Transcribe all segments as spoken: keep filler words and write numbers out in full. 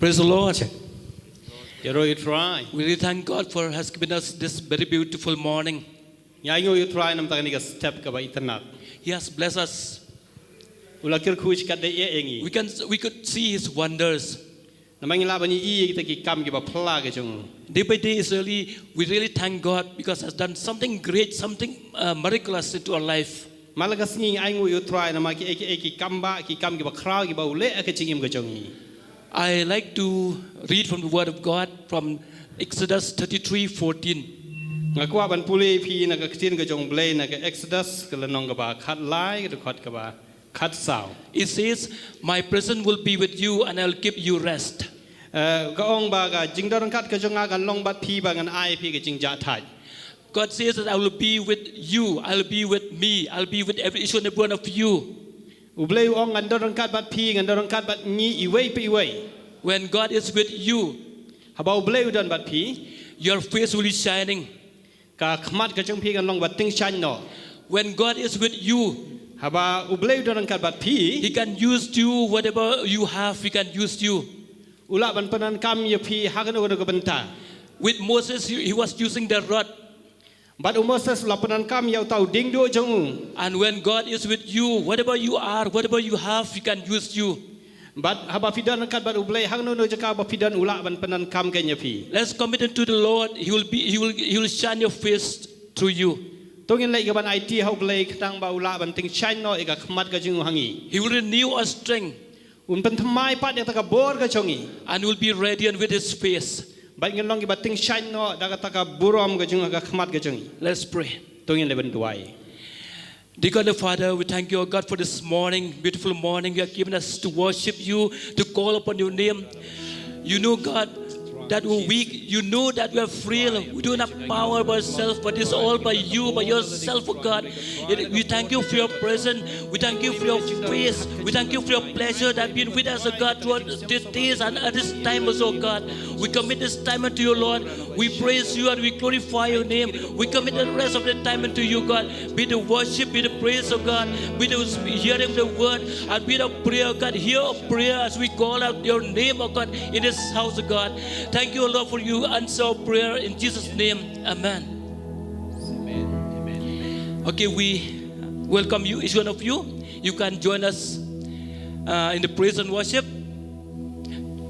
Praise the Lord. Ïaroh ïa u Trai. We really thank God for has given us this very beautiful morning. Ngi ainguh ïa u Trai namar kane ka step kaba itynnad. He has blessed us. U la kyrkhu shi katdei ïa ngi. We can, we could see his wonders. Namar ngi lah ban ïohi ïa kita ki kam kiba phylla ki jong u. Day by day is really, we really thank God because has done something great, something uh, miraculous into our life. Mar la ka sngi ngi ainguh ïa u Trai namar kiei kiei ki kam ba, ki kam kiba khraw kiba u leh ha ka jingim ka jong ngi. I like to read from the Word of God from Exodus thirty-three fourteen. Nga kwah ban pule ïa phi na ka ktien ka jong u Blei na ka Exodus ka lynnong kaba khatlai, ka dkhot kaba khatsaw. It says, "My presence will be with you and I'll give you rest." Eh, ka ong ba ka jingdon ryngkat ka jong nga kan long bad phi bad ngan ai phi ka jingjahthait. God says that I will be with you, I'll be with me, I'll be with every each and every one of you. U Blei u ong ngan don ryngkat bad phi, ngan don ryngkat bad ngi iwei pa iwei. When God is with you, haba u Blei u don bad phi, your face will be shining. Ka khmat ka jong phi kan long ba tyngshaiñ noh. When God is with you, haba u Blei u don ryngkat bad phi, he can use you, whatever you have, he can use you. U lah ban pyndonkam ïa phi ha kano kano ka bynta. With Moses, he, he was using the rod. Bad u Moses u la pyndonkam ïa uta u diengduh jong u. And when God is with you, whatever you are, whatever you have, he can use you. Bad haba phi don ryngkat bad u Blei ha kano kano ka jaka ba phi don, u lah ban pyndonkam kein ïa phi. Let's commit it to the Lord. He will be, he will, he will shine your face through you. To ngin leit ka ban aiti ha u Blei khnang ba u lah ban tyngshaiñ noh ïa ka khmat ka jong u ha ngi. He will renew our strength. Un pynthymmai pat ïa kata ka bor ka jong ngi. And will be radiant with his face. Bad ngin long kiba tyngshaiñ noh da kata ka burom ka jong u ha ka khmat ka jong ngi. Let's pray. To ngin leit ban duwai. Dear God the Father, we thank you, O God, for this morning, beautiful morning you have given us to worship you, to call upon your name. You know, God, that we're weak. You know that we are frail. We don't have power by ourselves, but it's all by you, by yourself, O God. It- we thank you for your presence. We thank you for your face. We thank you for your pleasure that been with us, O God, throughout these days and at this time also, God. We commit this time unto you, Lord. We praise you and we glorify your name. We commit the rest of the time unto you, God. Be the worship, be the praise, O God. Be the hearing of the word, and be the prayer, God. Hear our prayer as we call out your name, O God, in this house, O God. Thank you, O Lord, for you answer our prayer in Jesus' name. Amen. Okay, we welcome you, each one of you. You can join us uh, in the praise and worship.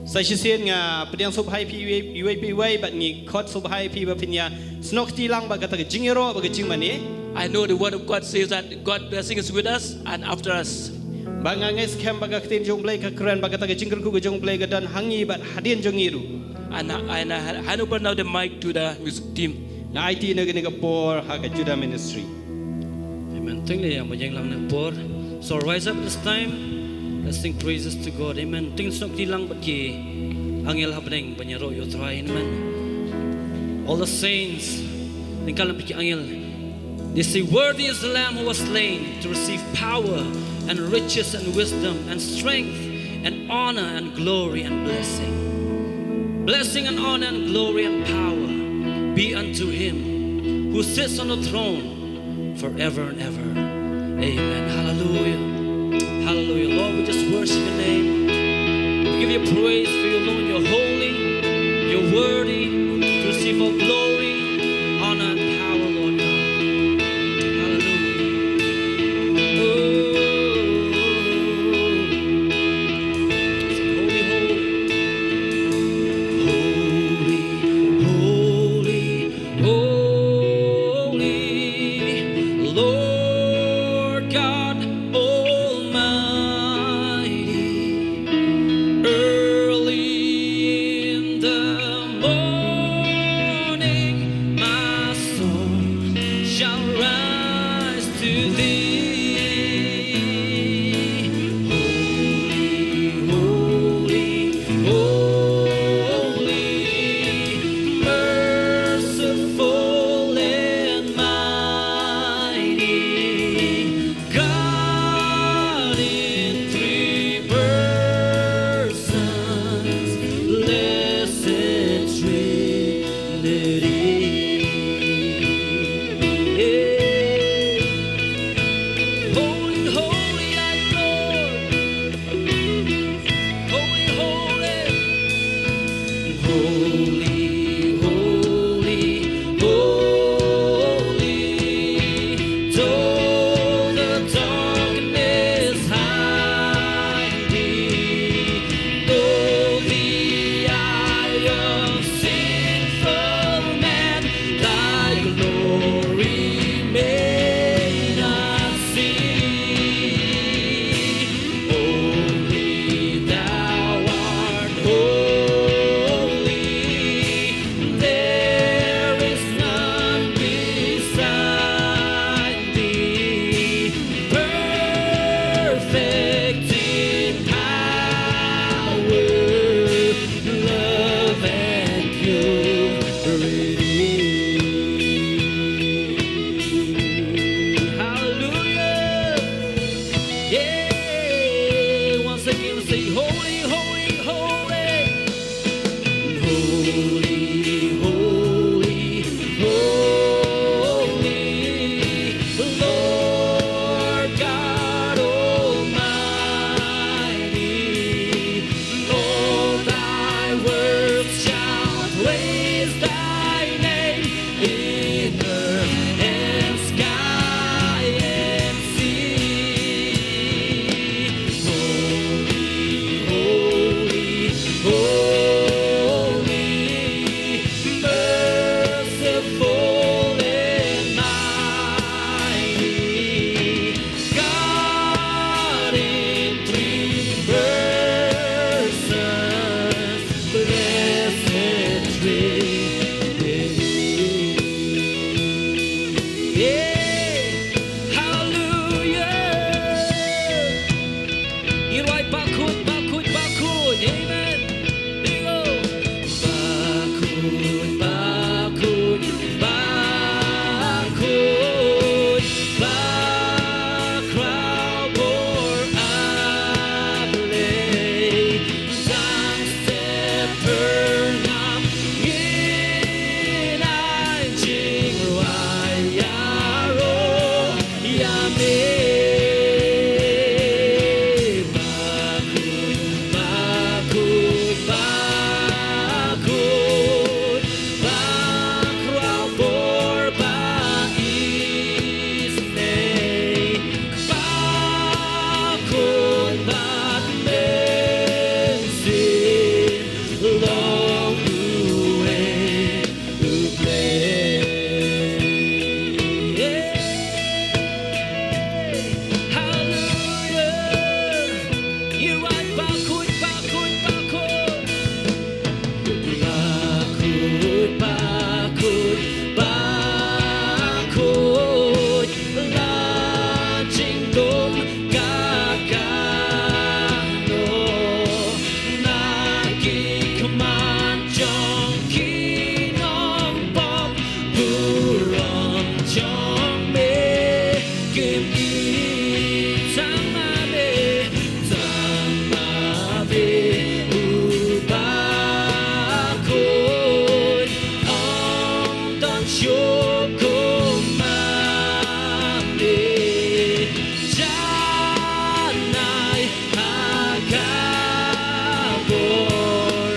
Sa shisien nga pdiang sngewbha ïa phi iwei, iwei pa iwei bad ngi khot sngewbha ïa phi ba phin ïa snoh kti lang bad kata ka jingïaroh bad ka jingmane. I know the word of God says that God blessing is with us and after us. Bad nga ngeit skhem ba ka ktien jong u Blei ka kren ba kata ka jingkyrkhu ka jong u Blei ka don ha ngi bad hadien jong ngi ruh. And I, and I hand over now the mic to the music team. Nga aiti na kane ka por ha ka Judah Ministry. Amen. Tang ne ïa ma jeng lang na por. So rise up this time. Let's sing praises to God. Amen. Tang snoh kti lang bad ki angel hapdeng ban ïaroh ïa u Trai. Amen. All the saints. Tang kalam ki angel. They say, "Worthy is the Lamb who was slain to receive power and riches and wisdom and strength and honor and glory and blessing." Blessing and honor and glory and power be unto him who sits on the throne forever and ever. Amen. Hallelujah. Hallelujah. Lord, we just worship your name. We give you praise for you alone. You're holy. You're worthy to receive all glory, honor, and power, Lord God. Hallelujah. Oh. Sing, holy, holy. Holy, holy, holy, Lord God Almighty. Early in the morning, Yay! Hallelujah! Ngi rwai bakut, bakut, bakut. Amen. Here we go. Bakut, bakut, bakut, ba khraw bor A Blei. Tang step per ngam ngin ai jingrwai ïaroh ïa me. Bakut, bakut, bakut, ba khraw bor ba isynei. Bakut bad mynsiem long uwei U Blei. Hallelujah. Ngi rwai bakut, bakut, bakut. Bakut, bakut, bakut, la jingdum ka kano na ki khmat jong ki nongpop burom jong me. Kim i tang ma me, tang ma me, u bakut, ong don shuh kum ma me. Janai ha ka bor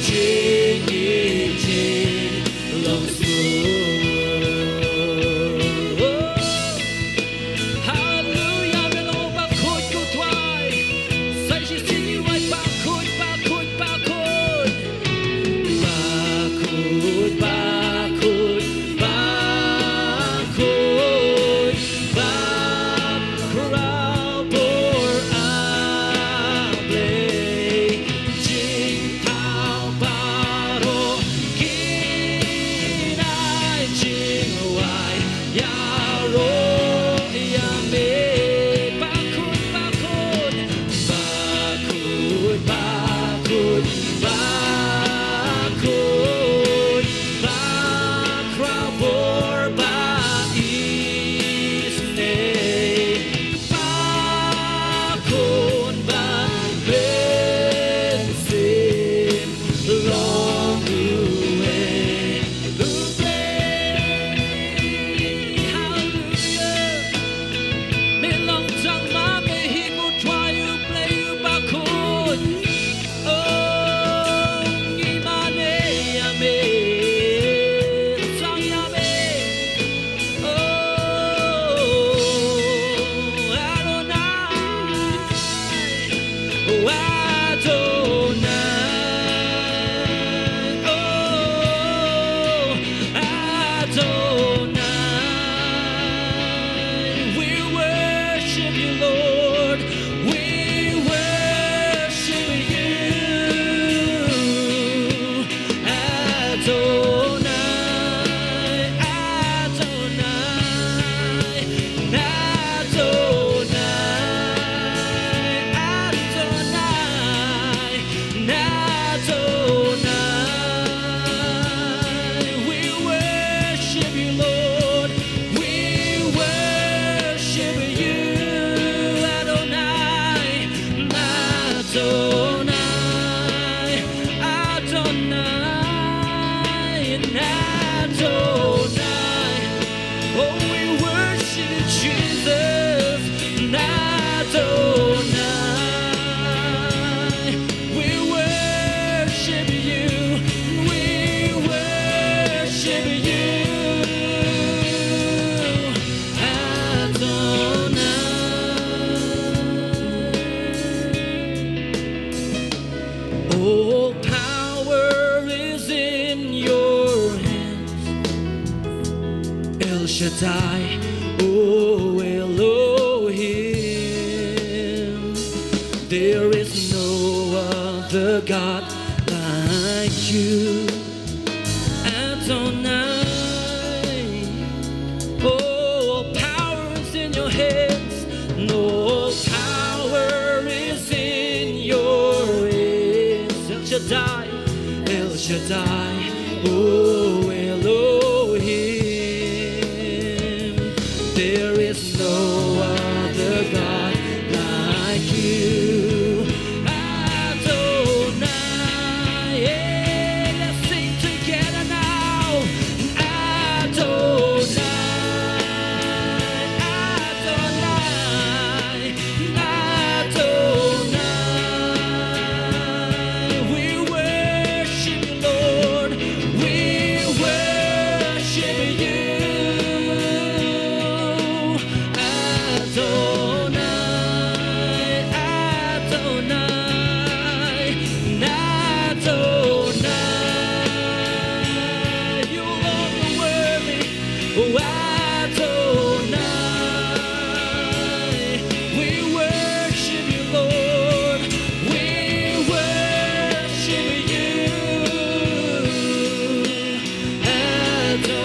jingim jing long sngewbha. Hallelujah, me long bakut ko Trai. Sa shisien ngi rwai bakut, bakut, bakut. Bakut, bakut, bakut, ba khraw bor A Blei. Jingthaw baroh kin ai jingrwai ïaroh ïa me. Bakut, bakut, bakut, bakut, bakut, ba khraw bor ba isynei. Bakut bad mynsiem long uwei U Blei. Hallelujah. Me long tang ma me hi ko Trai U Blei u bakut. Oh, ngi mane ïa me, tang ïa me. Oh, Adonai. Oh, Adonai. Oh, Adonai. We worship you, Lord. We worship you. Adonai, Adonai, Adonai, Adonai, Adonai. We worship you, Lord. We worship you, Adonai, Adonai, Adonai, Adonai. Oh, we worship you, Jesus, Adonai. We worship you, we worship you, Adonai. All power is in your hands, El Shaddai, oh Elohim. There is no other God like you, Adonai. Oh, Shaddai, O Elohim, there is no other God like you. Adonai, yeah, let's sing together now. Adonai, Adonai, Adonai, we worship you, Lord. We worship you. Adonai, Adonai, Adonai. You alone are worthy. Adonai, we worship you, Lord. We worship you, Adonai.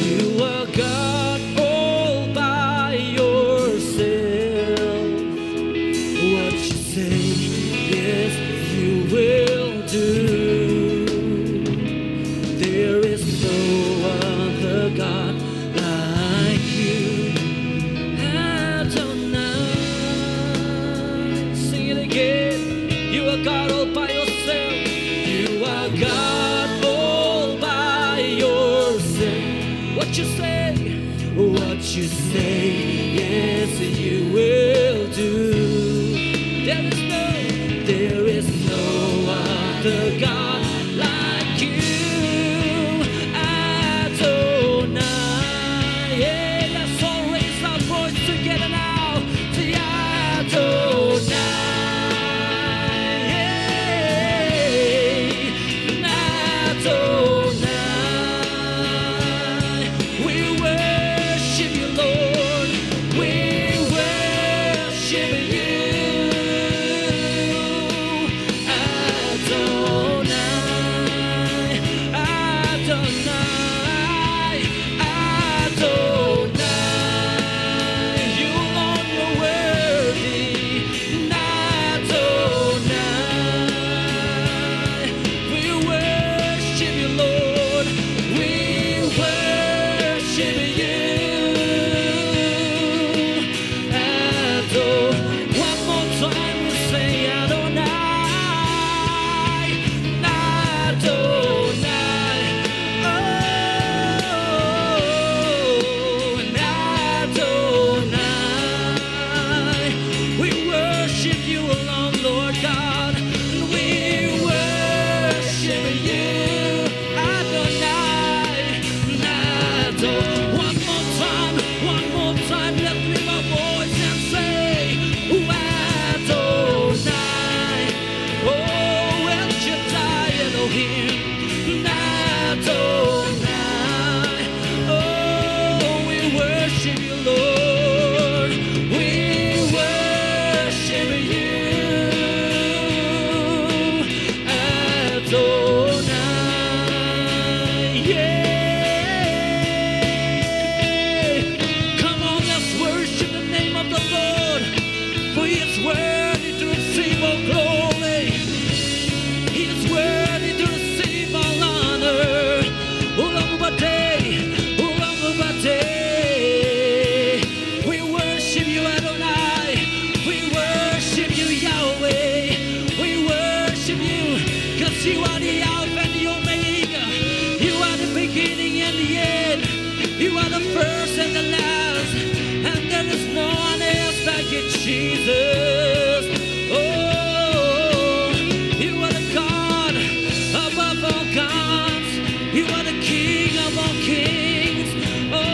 You are God all by yourself. What you say, yes, you will do. There is no other God like you, Adonai. Sing it again. You are God all by yourself. You are God all by yourself. What you say? What you say, yes, you will do. There is no, there is no other God like you, Adonai. Yeah, let's all raise our voice together now. Say Adonai. Yeah. Adonai, we worship you, Lord. We worship you, Adonai, Adonai, Adonai. You alone are worthy. Adonai, we worship you, Lord. We worship you. Adon-, one more time we say Adonai, Adonai. Oh, Adonai. We worship you alone, Lord God. We worship you, Adonai, Adon-. One more time, one more time, let's lift our voice and say, Adonai. Oh, El Shaddai Elohim, Adonai. Oh, we worship you, Lord. We worship you, Adonai. Yeah. Come on, let's worship the name of the Lord. For he is worthy to receive all glory. He is worthy to receive all honor. Olam Upate, Olam Upate. We worship you, Adonai. We worship you, Yahweh. We worship you, 'cause you are the Alpha and the Omega. You are the beginning and the end. You are the first and the last, and there is no one else like you, Jesus. Oh, you are the God above all gods. You are the King of all kings. Oh,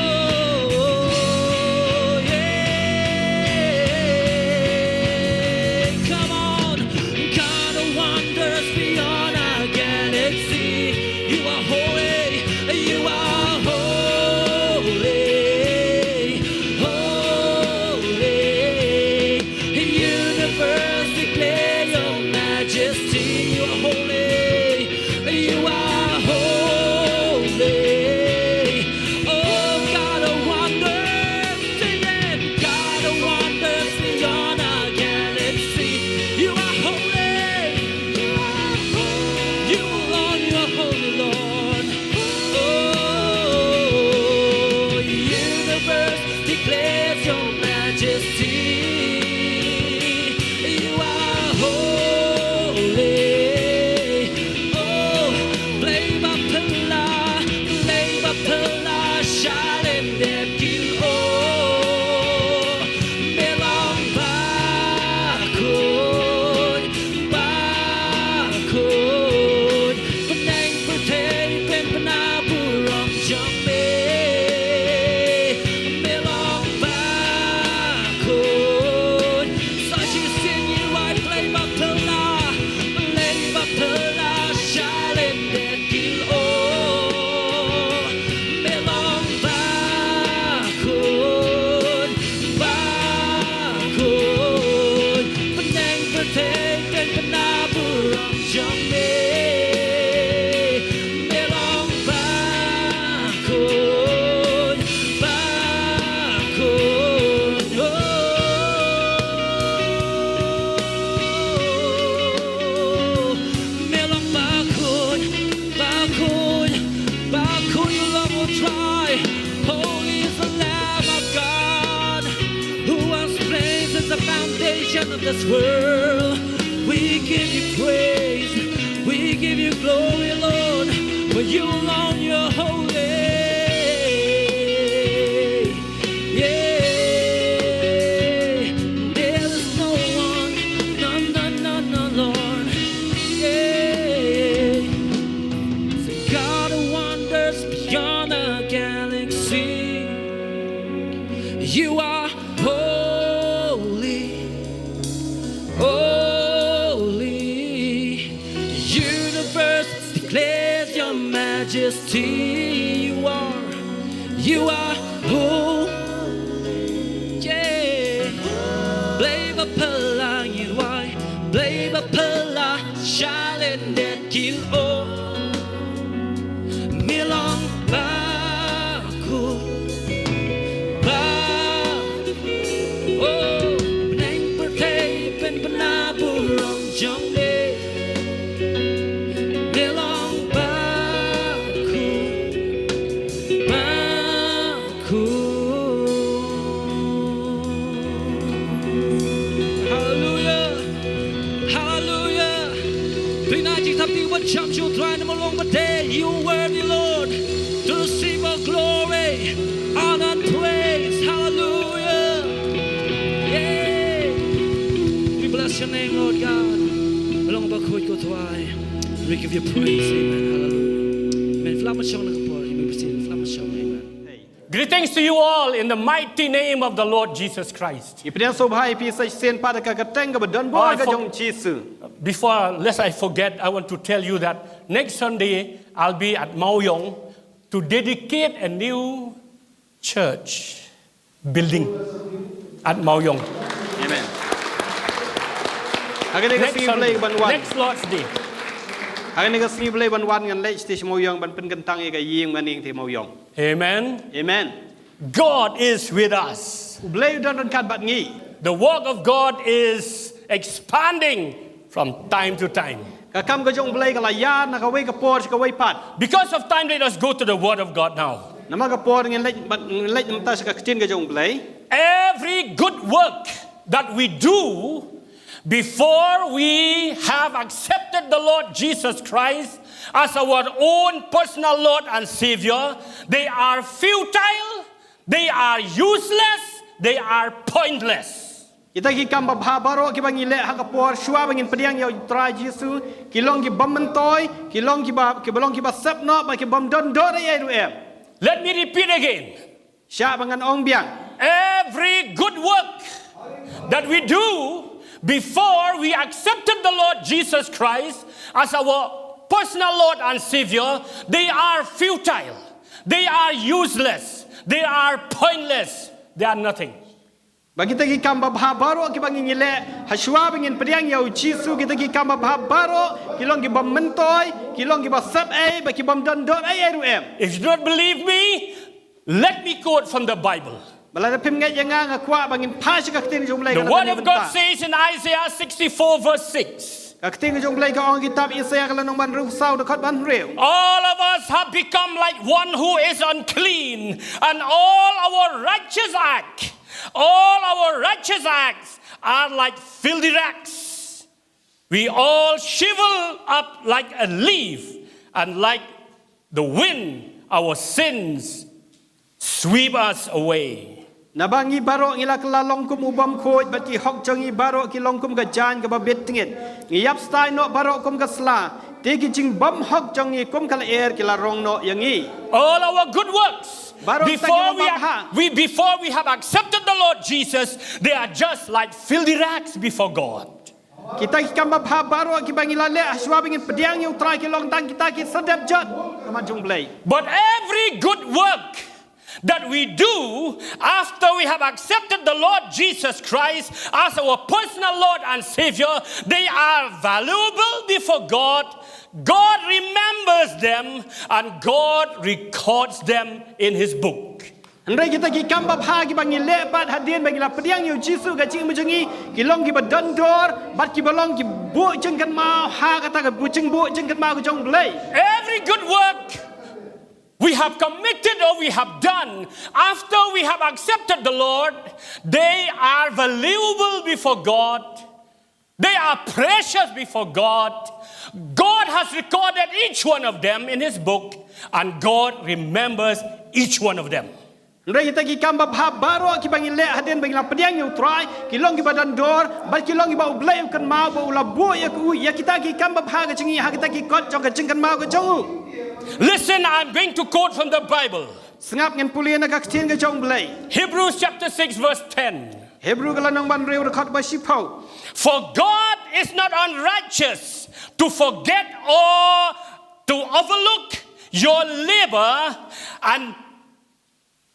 yeah. Come on. God of wonders beyond our galaxy. You are holy, you are holy, holy. You Jong me, me long bakhuid, bakhuid, oh. Me long bakhuid, bakhuid, bakhuid, you long, oh, try. Holy is the Lamb of God, who was placed at the foundation of this world. We give you praise. We give you glory, Lord, for you alone you're holy. Yeah. There is no one, no, no, no, no, Lord. Yeah. The God who wanders beyond the galaxy. You are holy, holy. Universe declares your majesty. You are, you are holy. Yeah. Blei baphylla ngin wai, Blei baphylla shalyndet ngin ong. Me long bakhuid, ba, oh, bneng pyrthei pynbna burom jong me. Me long bakhuid, bakhuid. Hallelujah. Hallelujah. Pynbna jingthap ïa u ba jam jong u Trai namar u long ba dei. You worthy, Lord, to receive all glory, honor and praise. Hallelujah. Yay. We bless your name, Lord God. Me long bakhuid ko Trai. We give you praise. Amen. Hallelujah. Amen. Phi lah ban shong na ka por. Amen. Phi lah ban shong. Amen. Greetings to you all in the mighty name of the Lord Jesus Christ. Ngi pdiang sngewbha ïa phi sa shisien pat ha ka kyrteng kaba donbor ka jong Jisu. Before, lest I forget, I want to tell you that next Sunday I'll be at Mawiong to dedicate a new church building at Mawiong. Amen. Ha kane ka sngi Blei ban wan. Next Lord's Day. Ha kane ka sngi Blei ban wan ngan leit sha Mawiong ban pynkyntang ïa ka ïing mane te Mawiong. Amen. Amen. God is with us. U Blei u don ryngkat bad ngi. The work of God is expanding from time to time. Ka kam ka jong u Blei ka la ïar na kawei ka por sha kawei pat. Because of time, let us go to the word of God now. Namar ka por ngin leit, ngin leit mynta sha ka ktien ka jong u Blei. Every good work that we do before we have accepted the Lord Jesus Christ as our own personal Lord and Savior, they are futile, they are useless, they are pointless. Kita ki kam babha baroh kiba ngi leh ha ka por shuwa ba ngin pdiang ïa u Trai Jisu, ki long ki bym myntoi, ki long kiba, kiba long kiba sep noh, ba ki bym don dor ei ei ruh em. Let me repeat again. Shah ba ngan ong biang. Every good work that we do before we accepted the Lord Jesus Christ as our personal Lord and Savior, they are futile, they are useless, they are pointless, they are nothing. Ba kita ki kam babha baroh kiba ngi ngi leh ha shuwa ba ngin pdiang ïa u Jisu, kita ki kam babha baroh ki long ki bym myntoi, ki long kiba sep ei, ba ki bym don dor ei ei ruh em. If you do not believe me, let me quote from the Bible. Ba lada phim ngeit ïa nga, nga kwah ba ngin phai sha ka ktien jong u Blei. The word of God says in Isaiah sixty-four verse six. Ka ktien jong u Blei ka ong kitab Isaiah ka lynnong ba hynriew saw dkhot ba hynriew. All of us have become like one who is unclean, and all our righteous act, all our righteous acts are like filthy rags. We all shrivel up like a leaf, and like the wind, our sins sweep us away. Naba ngi baroh ngi la kylla long kum u bymkhuid, bad ki hok jong ngi baroh ki long kum ka jaiñ kaba bit tngit. Ngi ïap stai noh baroh kum ka sla, te ki jingbymhok jong ngi kum ka lyer ki la rong noh ïa ngi. All our good works, baroh kita ki bym bha, before we, we, before we have accepted the Lord Jesus, they are just like filthy rags before God. Kita ki kam babha baroh kiba ngi la leh ha shuwa ba ngin pdiang ïa u Trai ki long tang kita ki sardep jot ha khmat jong u Blei. But every good work that we do after we have accepted the Lord Jesus Christ as our personal Lord and Savior, they are valuable before God. God remembers them and God records them in His book. Hynrei kita ki kam babha kiba ngi leh pat hadien ba ngi la pdiang ïa u Jisu ka jingim jong ngi, ki long kiba don dor bad kiba long ki buh jingkynmaw ha kata ka buh jingbuh jingkynmaw ka jong U Blei. Every good work we have committed or we have done after we have accepted the Lord, they are valuable before God. They are precious before God. God has recorded each one of them in His book, and God remembers each one of them. Hynrei kita ki kam babha baroh kiba ngi leh hadien ba ngi la pdiang ïa u Trai, ki long kiba don dor bad ki long kiba U Blei u kynmaw, ba u la buh ïa ka, ïa kita ki kam babha ka jong ngi ha kita ki kot jong ka jingkynmaw ka jong u. Listen, I'm going to quote from the Bible. Sngap, ngan pule na ka ktien ka jong U Blei. Hebrews chapter six verse ten. Hebru ka lynnong ba hynriew dkhot ba shiphew. For God is not unrighteous to forget or to overlook your labor and,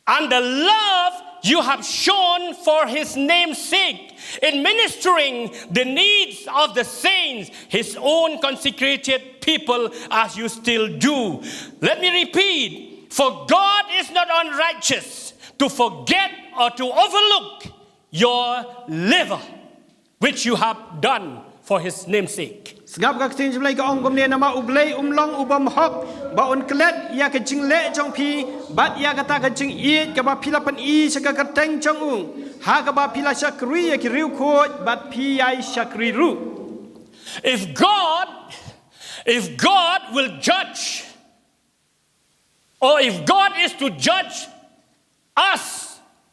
and the love you have shown for His name's sake in ministering the needs of the saints, His own consecrated people, as you still do. Let me repeat. For God is not unrighteous to forget or to overlook your labor which you have done for His name's sake. Sngap, ka ktien jong U Blei ka ong kumne, namar U Blei um long u bym hok ba un klet ïa ka jingleh jong phi bad ïa kata ka jingïeit kaba phi la pyni sha ka kyrteng jong u, ha kaba phi la shakri ïa ki riewkhuid bad phi ïai shakri ruh. If God, if God will judge, or if God is to judge us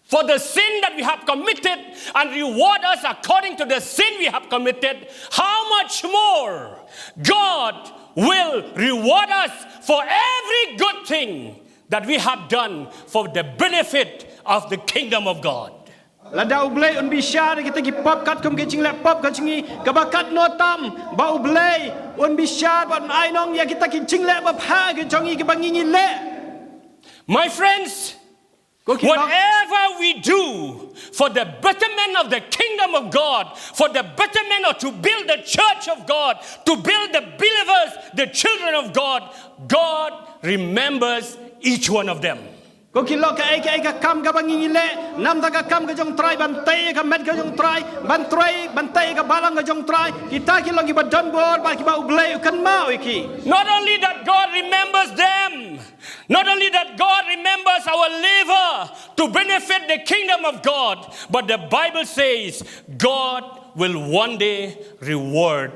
for the sin that we have committed and reward us according to the sin we have committed, how much more God will reward us for every good thing that we have done for the benefit of the kingdom of God. Lada U Blei un bishar ïa kita ki pop katkum ki jingleh pop ka jong ngi, kaba katno tam ba U Blei un bishar bad un ainong ïa kita ki jingleh babha ki jong ngi kiba ngi ngi leh. My friends, ko ki long, whatever we do for the betterment of the kingdom of God, for the betterment or to build the church of God, to build the believers, the children of God, God remembers each one of them. Ko ki long kaei kaei ka kam kaba ngi ngi leh namar ka kam ka jong U Trai, ban tei ka met ka jong U Trai, ban trei, ban tei ka balang ka jong U Trai, kita ki long kiba don bor bad kiba U Blei u kynmaw ïa ki. Not only that God remembers them, not only that God remembers our labor to benefit the kingdom of God, but the Bible says God will one day reward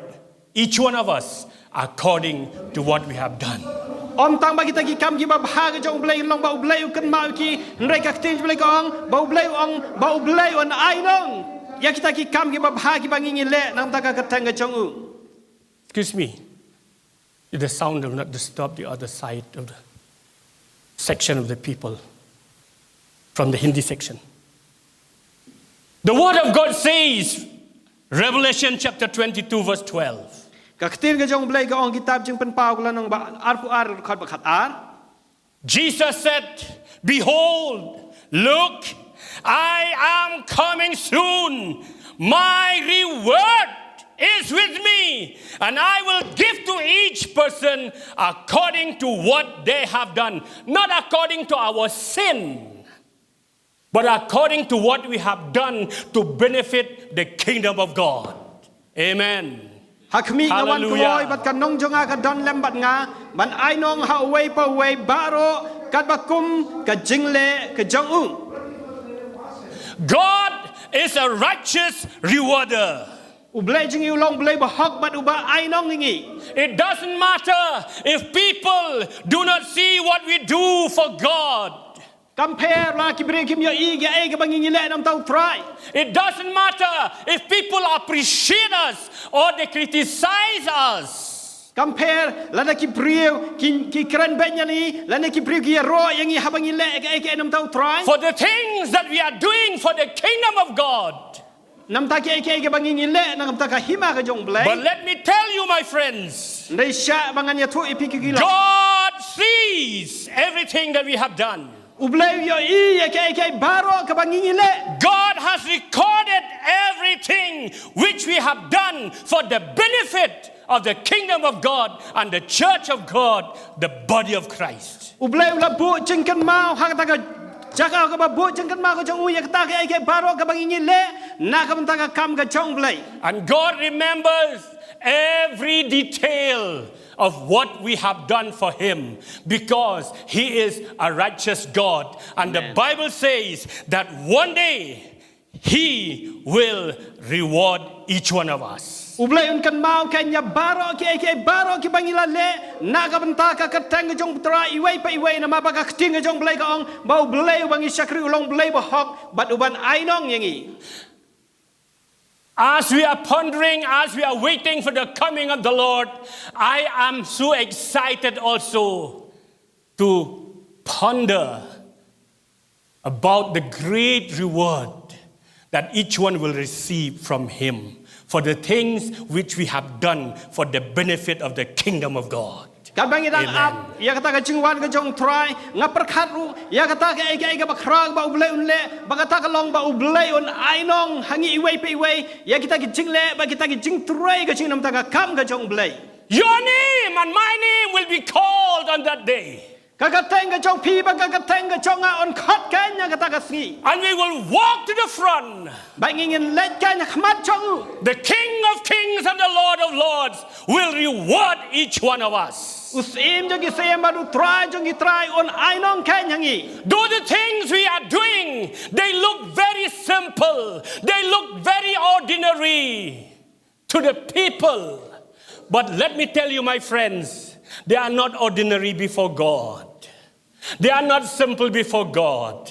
each one of us according to what we have done. Ym tang ba kita ki kam kiba bha ka jong U Blei long ba U Blei u kynmaw ïa ki, hynrei ka ktien U Blei ka ong ba U Blei u ong ba U Blei un ainong ïa kita ki kam kiba bha kiba ngi ngi leh namar ka kyrteng ka jong u. Excuse me. The sound will not disturb the other side of the section of the people from the Hindi section. The word of God says, Revelation chapter twenty-two, verse twelve. Ka ktien ka jong U Blei ka ong, kitab Jingpynpaw ka lynnong ba arphew ar, dkhot ba khatar. Jesus said, "Behold, look, I am coming soon. My reward is with me, and I will give to each person according to what they have done." Not according to our sin, but according to what we have done to benefit the kingdom of God. Amen. Ha khmih nga wan kloi bad ka nong jong nga ka don lem bad nga ban ainong ha uwei pa uwei baroh katba kum ka jingleh ka jong u. God is a righteous rewarder. U Blei jong ngi u long Blei ba hok bad uba ainong ïa ngi. It doesn't matter if people do not see what we do for God. Kam pher la ki briew kim ïohi ïa kaei kaba ngi ngi leh namar U Trai. It doesn't matter if people appreciate us or they criticize us. Kam pher lada ki briew ki, ki kren beiñ ïa ngi, lada ki briew ki ïaroh ïa ngi haba ngi leh kaei kaei namar U Trai. For the things that we are doing for the kingdom of God. Namar kaei kaei kaba ngi ngi leh namar ka hima ka jong U Blei. But let me tell you, my friends, hynrei shah ba ngan ïathuh ïa phi ki khyllung. God sees everything that we have done. U Blei u ïohi ïa kaei kaei baroh kaba ngi ngi leh. God has recorded everything which we have done for the benefit of the kingdom of God and the church of God, the body of Christ. U Blei u la buh jingkynmaw ha kata ka jaka kaba buh jingkynmaw ka jong u ïa kata kaei kaei baroh kaba ngi ngi leh na ka bynta ka kam ka jong u Blei. And God remembers every detail of what we have done for him because he is a righteous God. And the Bible says that one day he will reward each one of us. U Blei un kynmaw keiñ ïa baroh kiei kiei baroh kiba ngi la leh na ka bynta ka kyrteng ka jong u Trai iwei pa iwei, namar ba ka ktien ka jong u Blei ka ong ba u Blei uba ngi shakri u long Blei bahok bad uban ainong ïa ngi. As we are pondering, as we are waiting for the coming of the Lord, I am so excited also to ponder about the great reward that each one will receive from him for the things which we have done for the benefit of the kingdom of God. Katba ngi dang ap ïa kata ka jingwan ka jong u Trai, nga pyrkhat ruh ïa kata kaei kaei kaba khraw ba u Blei un leh, ba kata ka long ba u Blei un ainong ha ngi iwei pa iwei ïa kita ki jingleh bad kita ki jingtrei ka jong ngi na ka bynta ka kam ka jong u Blei. Your name and my name will be called on that day. Ka kyrteng ka jong phi bad ka kyrteng ka jong nga un khot keiñ ha kata ka sngi. And we will walk to the front. Bad ngi ngin leit keiñ ha khmat jong u. The King of Kings and the Lord of Lords will reward each one of us. U Syiem jong ki syiem bad u Trai jong ki trai un ainong keiñ ha ngi. Though the things we are doing, they look very simple, they look very ordinary to the people. But let me tell you, my friends, they are not ordinary before God. They are not simple before God.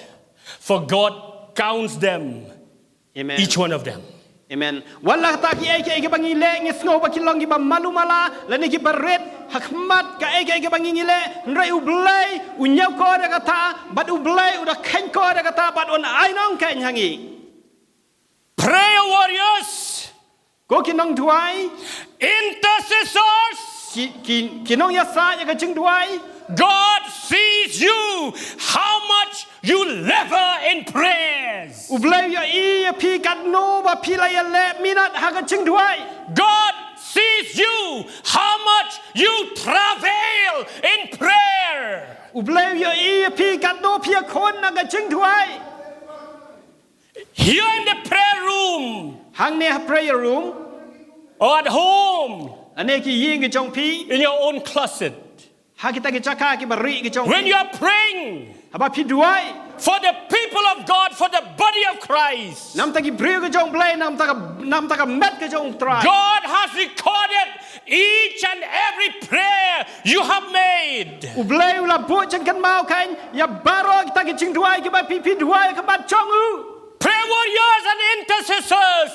For God counts them, Amen. Each one of them. Amen. Wat la kata kiei kiei kiba ngi leh ngi sngew ba ki long kiba malu mala lane kiba rit ha khmat kaei kaei kiba ngi ngi leh, hynrei u Blei u ñiewkor ïa kata bad u Blei u da kheiñkor ïa kata bad un ainong keiñ ha ngi. Prayer warriors. Ko ki nongduwai. Intercessors. Ki, ki, ki nongïasaid ïa ka jingduwai. God sees you how much you labor in prayers. U Blei u ïohi ïa phi katno ba phi la ïaleh minot ha ka jingduwai. God sees you how much you travail in prayer. U Blei u ïohi ïa phi katno phi ïakhun ha ka jingduwai. Here in the prayer room. Hangne ha prayer room. Or at home. Lane ki ïing ki jong phi. In your own closet. Ha kita ki jaka kiba rieh ki jong phi. When you are praying. Haba phi duwai. For the people of God, for the body of Christ. Na ka bynta ki briew ki jong u Blei, na ka bynta ka, na ka bynta ka met ki jong u Trai. God has recorded each and every prayer you have made. U Blei u la buh jingkynmaw keiñ ïa baroh kita ki jingduwai kiba phi, phi duwai ha khmat jong u. Prayer warriors and intercessors,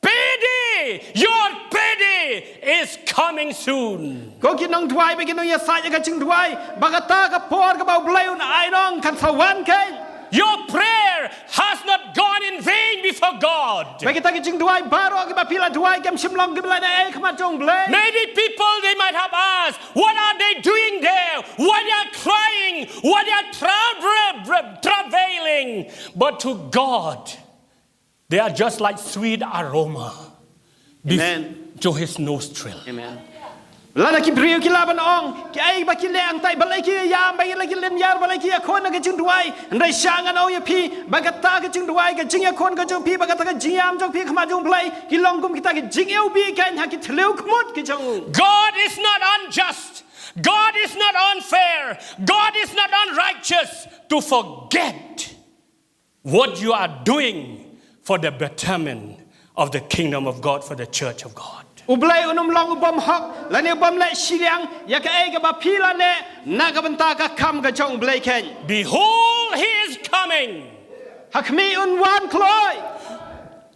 payday, your payday is coming soon. Ko ki nongduwai bad ki nongïasaid ïa ka jingduwai, ba kata ka por kaba u Blei un ainong kan sa wan keiñ. Your prayer has not gone in vain before God. Ba kita ki jingduwai baroh kiba phi la duwai kim shym long kiba la dei ei ha khmat jong u Blei. Maybe people, they might have asked, what are they doing there? Why they are crying? Why they are tra- tra- tra- travailing? But to God, they are just like sweet aroma bef- Amen. To his nostril. Amen. Lada ki briew ki lah ban ong, kiei ba ki leh hangtai, balei ki ïam, balei ki lynñiar, balei ki ïakhun ha ka jingduwai. Hynrei sha ngan ong ïa phi, ba kata ka jingduwai, ka jingïakhun ka jong phi, ba kata ka jingïam jong phi ha khmat jong u Blei, ki long kum kita ki jingïewbih keiñ ha ki thliew khmut ki jong u. God is not unjust. God is not unfair. God is not unrighteous to forget what you are doing for the betterment of the kingdom of God, for the church of God. U Blei un ym long u bym hok lane u bym leh shiliang ïa kaei kaba phi la leh na ka bynta ka kam ka jong u Blei keiñ. Behold, he is coming. Ha khmih un wan kloi.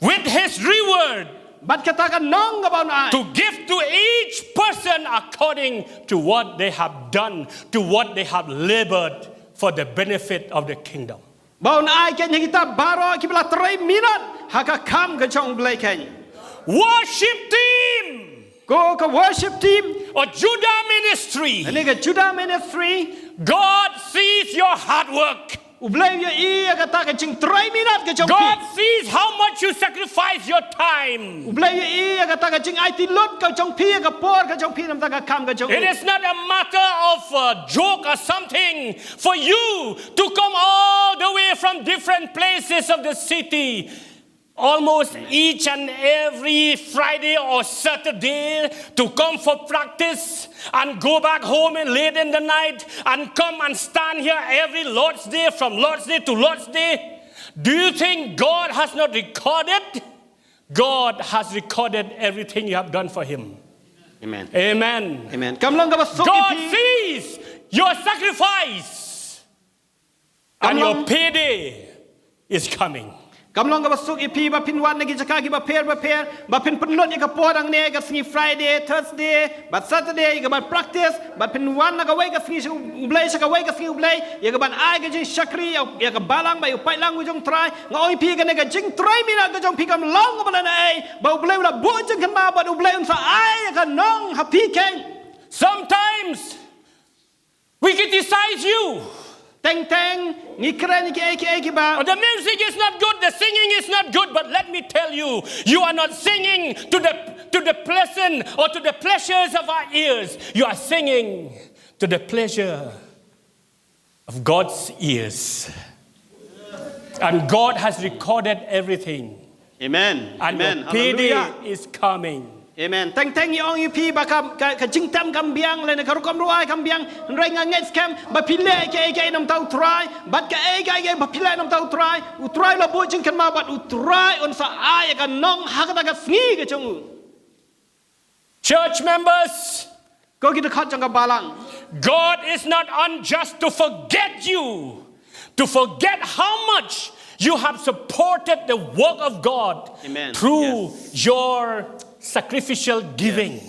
With his reward. Bad kata ka nong kaba un ai. To give to each person according to what they have done, to what they have labored for the benefit of the kingdom. Ba un ai keiñ ha kita baroh kiba la trei minot ha ka kam ka jong u Blei keiñ. Worship team. Ko ka worship team. Or Judah ministry. Lane ka Judah ministry. God sees your hard work. U Blei u ïohi ïa kata ka jingtrei minot ka jong phi. God sees how much you sacrifice your time. U Blei u ïohi ïa kata ka jingaiti lut ka jong phi, ïa ka por ka jong phi, namar ka kam ka jong u. It is not a matter of a joke or something for you to come all the way from different places of the city almost each and every Friday or Saturday to come for practice and go back home and late in the night and come and stand here every Lord's Day, from Lord's Day to Lord's Day. Do you think God has not recorded? God has recorded everything you have done for Him. Amen. Amen. Amen. Kam long kaba suk ïa phi. God sees your sacrifice. And your payday is coming. Kam long kaba suk ïa phi ba phin wan na ki jaka kiba pher ba pher, ba phin pynlut ïa ka por hangne, ka sngi Friday, Thursday bad Saturday, ïa ka ban practice, ba phin wan na kawei ka sngi sha U Blei, sha kawei ka sngi U Blei, ïa ka ban ai ka jingshakri ïa, ïa ka balang bad ïa u paidlang u jong U Trai. Nga ong ïa phi, kane ka jingtrei minot ka jong phi kam long kaba la na ei, ba U Blei u la buh jingkynmaw bad U Blei un sa ai ïa ka nong ha phi keiñ. Sometimes we criticize you. Teng teng ngi kren ïa kiei kiei kiba. Oh, the music is not good, the singing is not good, but let me tell you, you are not singing to the, to the pleasant or to the pleasures of our ears. You are singing to the pleasure of God's ears. And God has recorded everything. Amen. And your payday is coming. Amen. Teng teng ngi ong ïa phi ba ka, ka, ka jingtem kam biang lane ka rukom ruai kam biang, hynrei nga ngeit skhem ba phi leh kaei kaei namar U Trai, bad kaei kaei ba phi leh namar U Trai, U Trai u la buh jingkynmaw bad U Trai un sa ai ïa ka nong ha kata ka sngi ka jong u. Church members, ko ki dkhot jong ka balang. God is not unjust to forget you, to forget how much you have supported the work of God. Amen. Through your sacrificial giving.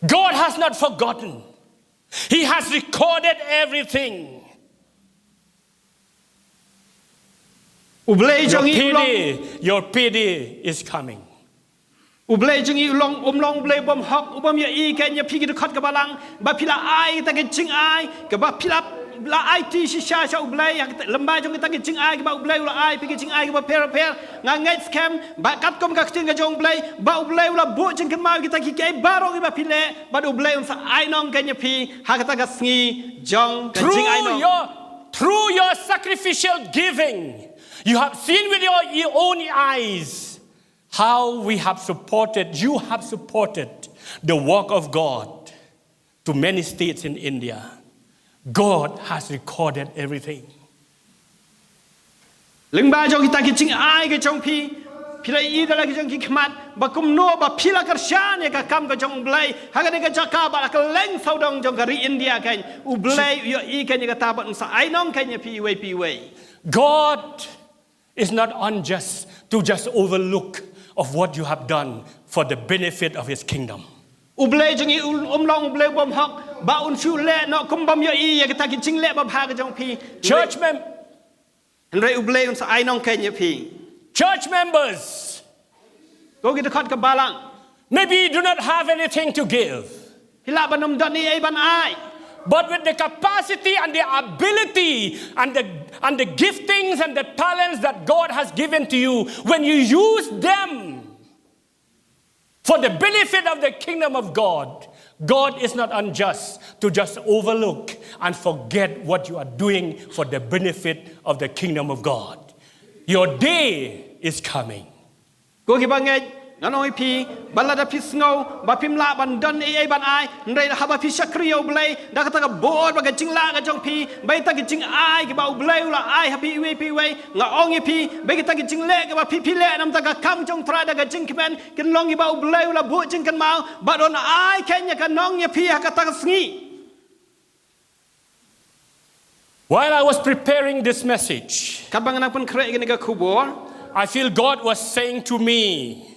God has not forgotten. He has recorded everything. U Blei jong ngi u long, your payday is coming. U Blei jong ngi u long, um long U Blei bym hok, u bym ïohi keiñ ïa phi ki dkhot ka balang, ba phi la ai ïa kita ki jingai, kaba phi la, la aiti shisha sha U Blei, ha kita, lyngba jong kita ki jingai, kaba U Blei u la ai, phi ki jingai, kaba pher pher, nga ngeit skhem, ba katkum ka ktien ka jong U Blei, ba U Blei u la buh jingkynmaw ïa kita kiei kiei baroh kiba phi leh, bad U Blei un sa ai nong keiñ ïa phi, ha kata ka sngi jong ka jingai nong. Through your, through your sacrificial giving, you have seen with your, your own eyes how we have supported, you have supported the work of God to many states in India. God has recorded everything. Lyngba jong kita ki jingai ka jong phi, phi la ïohi da la ki jong ki khmat, ba kumno ba phi la kyrshan ïa ka kam ka jong U Blei, ha kane ka jaka ba la kylleng sawdong jong ka ri India keiñ, U Blei u ïohi keiñ ïa kata bad un sa ai nong keiñ ïa phi iwei pa iwei. God is not unjust to just overlook of what you have done for the benefit of His kingdom. U Blei jong ngi u, um long U Blei bym hok, ba un shu leh noh kum bym ïohi ïa kita ki jingleh babha ka jong phi. Church mem- Hynrei U Blei un sa ai nong keiñ ïa phi. Church members. Ko ki dkhot ka balang. Maybe you do not have anything to give. Phi lah ban ym don ei ei ban ai. But with the capacity and the ability and the, and the giftings and the talents that God has given to you, when you use them for the benefit of the kingdom of God, God is not unjust to just overlook and forget what you are doing for the benefit of the kingdom of God. Your day is coming. Ko kiba ngeit, ngan ong ïa phi, ba lada phi sngew ba phim lah ban don ei ei ban ai, hynrei haba phi shakri ïa U Blei da kata ka bor bad ka jinglah ka jong phi, ba kita ki jingai kiba U Blei u la ai ha phi iwei pa iwei, nga ong ïa phi, ba kita ki jingleh kiba phi phi leh namar ka kam jong U Trai da ka jingkmen, kin long kiba U Blei u la buh jingkynmaw bad un ai keiñ ïa ka nong ïa phi ha kata ka sngi. While I was preparing this message, katba nga nang pynkhreh ïa kane ka khubor, I feel God was saying to me,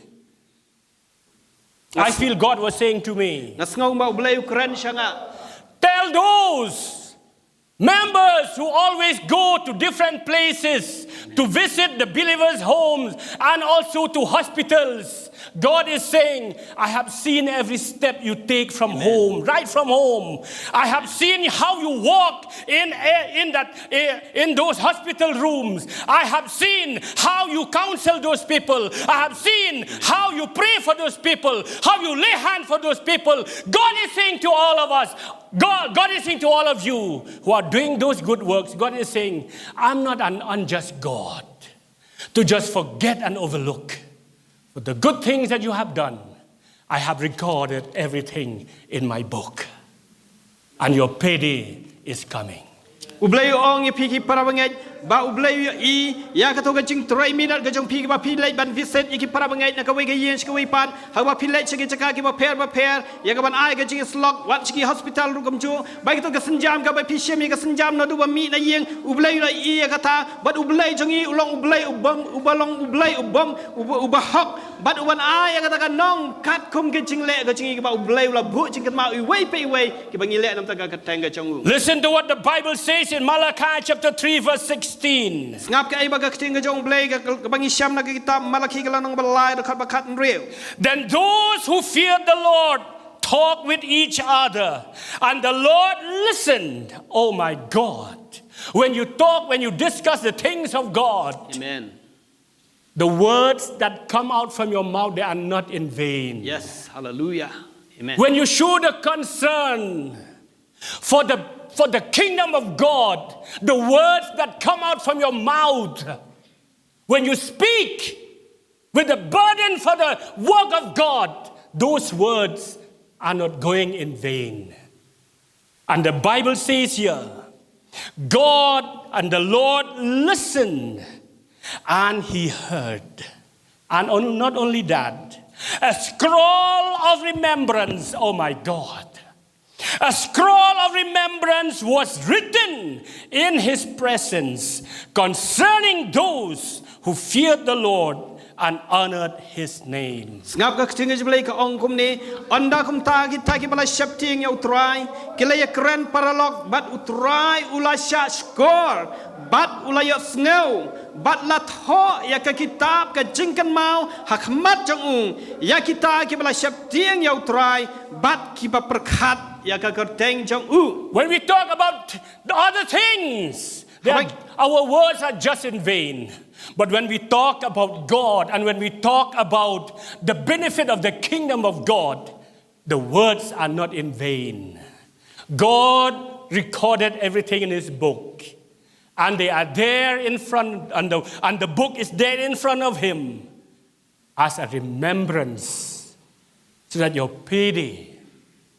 I feel God was saying to me, nga sngew ba U Blei u kren sha nga, tell those members who always go to different places to visit the believers' homes and also to hospitals God is saying, "I have seen every step you take from home, right from home. I have seen how you walk in, eh, in that, eh, in those hospital rooms. I have seen how you counsel those people. I have seen how you pray for those people, how you lay hand for those people." God is saying to all of us, God, God is saying to all of you who are doing those good works, God is saying, "I'm not an unjust God to just forget and overlook. For the good things that you have done, I have recorded everything in my book. And your payday is coming." U Blei u ong ïa phi ki para bangeit, ba U Blei u ïohi ïa kato ka jingtrei minot ka jong phi kaba phi leit ban visit ïa ki para bangeit na kawei ka ïing sha kawei pat, haba phi leit sha ki jaka kiba pher ba pher, ïa kaban ai ka jingïasyllok, wat sha ki hospital ruh kumjuh, ba ïa kato ka sienjam kaba phi shim ïa ka sienjam naduh ba mih na ïing, U Blei u la ïohi ïa kata, bad U Blei jong ngi u long U Blei u bym, uba long U Blei u bym, uba, uba hok, bad uban ai ïa kata ka nong katkum ka jingleh ka jong ngi kaba U Blei u la buh jingkynmaw iwei pa iwei kiba ngi leh na bynta ka kyrteng ka jong u. Listen to what the Bible says in Malachi chapter three verse sixteen. Sngap kaei ba ka ktien ka jong U Blei ka, kaba ngi shem na ka kitab Malaki ka lynnong ba lai dkhot ba khathynriew. "Then those who feared the Lord talked with each other, and the Lord listened." Oh my God. When you talk, when you discuss the things of God, Amen. the words that come out from your mouth, they are not in vain. Yes, hallelujah. Amen. When you show the concern for the, for the kingdom of God, the words that come out from your mouth, when you speak with a burden for the work of God, those words are not going in vain. And the Bible says here, God and the Lord listened and he heard. And on, not only that, a scroll of remembrance, oh my God, a scroll of remembrance was written in his presence concerning those who feared the Lord and honored his name. Sngap ka ktien ka jong U Blei ka ong kumne, ynda kumta kita kiba la sheptieng ïa U Trai ki la ïakren paralok bad U Trai u la shah shkor bad u la ïohsngew bad la thoh ïa ka kitab ka jingkynmaw ha khmat jong u, ïa kita kiba la sheptieng ïa U Trai bad kiba pyrkhat ïa ka kyrteng jong u. When we talk about the other things, they are, Haba- our words are just in vain. But when we talk about God and when we talk about the benefit of the kingdom of God, the words are not in vain. God recorded everything in his book. And they are there in front, and the, and the book is there in front of him as a remembrance, so that your payday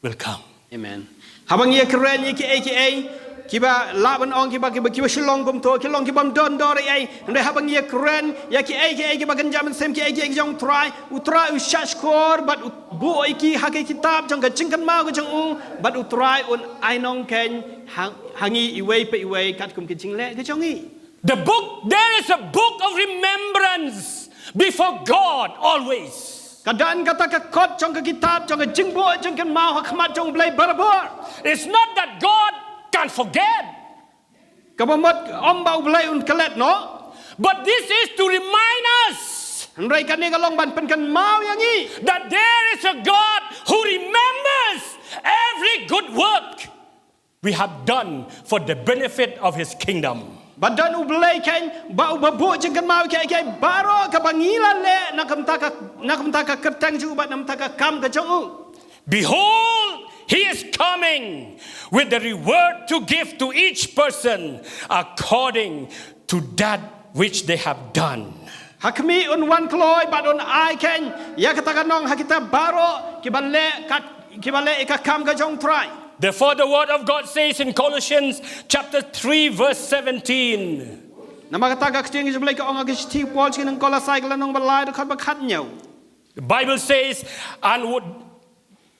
will come. Amen. Haba ngi ïakren ïa kiei kiei kiba lah ban ong kiba, kiba, kiba shu long kumto, ki long kibym don dor ei ei. Hynrei haba ngi ïakren ïa kiei kiei kiba kynja mynsiem, kiei kiei ki jong U Trai, U Trai u shah shkor bad u buh ïa ki ha ka kitab jong ka jingkynmaw ka jong u, bad U Trai un ai nongkhein ha, ha ngi iwei pa iwei katkum ka jingleh ka jong ngi. The book, there is a book of remembrance before God always. Ka don kata ka kot jong ka kitab jong ka jingbuh jingkynmaw ha khmat jong U Blei barabor. It's not that God can forget. Kaba mut ym ba U Blei un klet noh. But this is to remind us, hynrei kane ka long ban pynkynmaw ïa ngi, that there is a God who remembers every good work we have done for the benefit of his kingdom. Ba don U Blei khein ba uba buh jingkynmaw ïa kiei kiei baroh kaba ngi la leh na ka bynta ka, na ka bynta ka kyrteng jong u bad na ka bynta ka kam ka jong u. Behold, he is coming with the reward to give to each person according to that which they have done. Ha khmih un wan kloi bad un ai khein ïa kata ka nong ha kita baroh kiba leh kat, kiba leh ïa ka kam ka jong U Trai. Therefore, the word of God says in Colossians chapter three, verse seventeen. Namar kata ka ktien ka jong U Blei ka ong ha ka shithi u Paul sha ki nong Kolosai ka lynnong ba lai dkhot ba khathynñiew. The Bible says, "And would,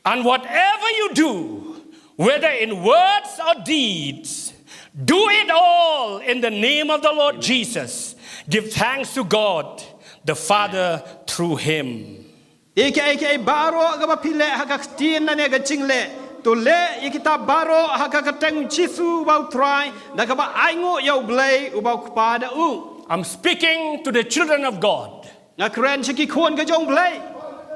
and whatever you do, whether in words or deeds, do it all in the name of the Lord Jesus. Give thanks to God the Father through him." Ïa kiei kiei baroh kaba phi leh ha ka ktien lane ka jingleh, to leh ïa kita baroh ha ka kyrteng Jisu uba U Trai, da kaba ainguh ïa U Blei uba U Kpa da u. I'm speaking to the children of God. Nga kren sha ki khun ka jong U Blei.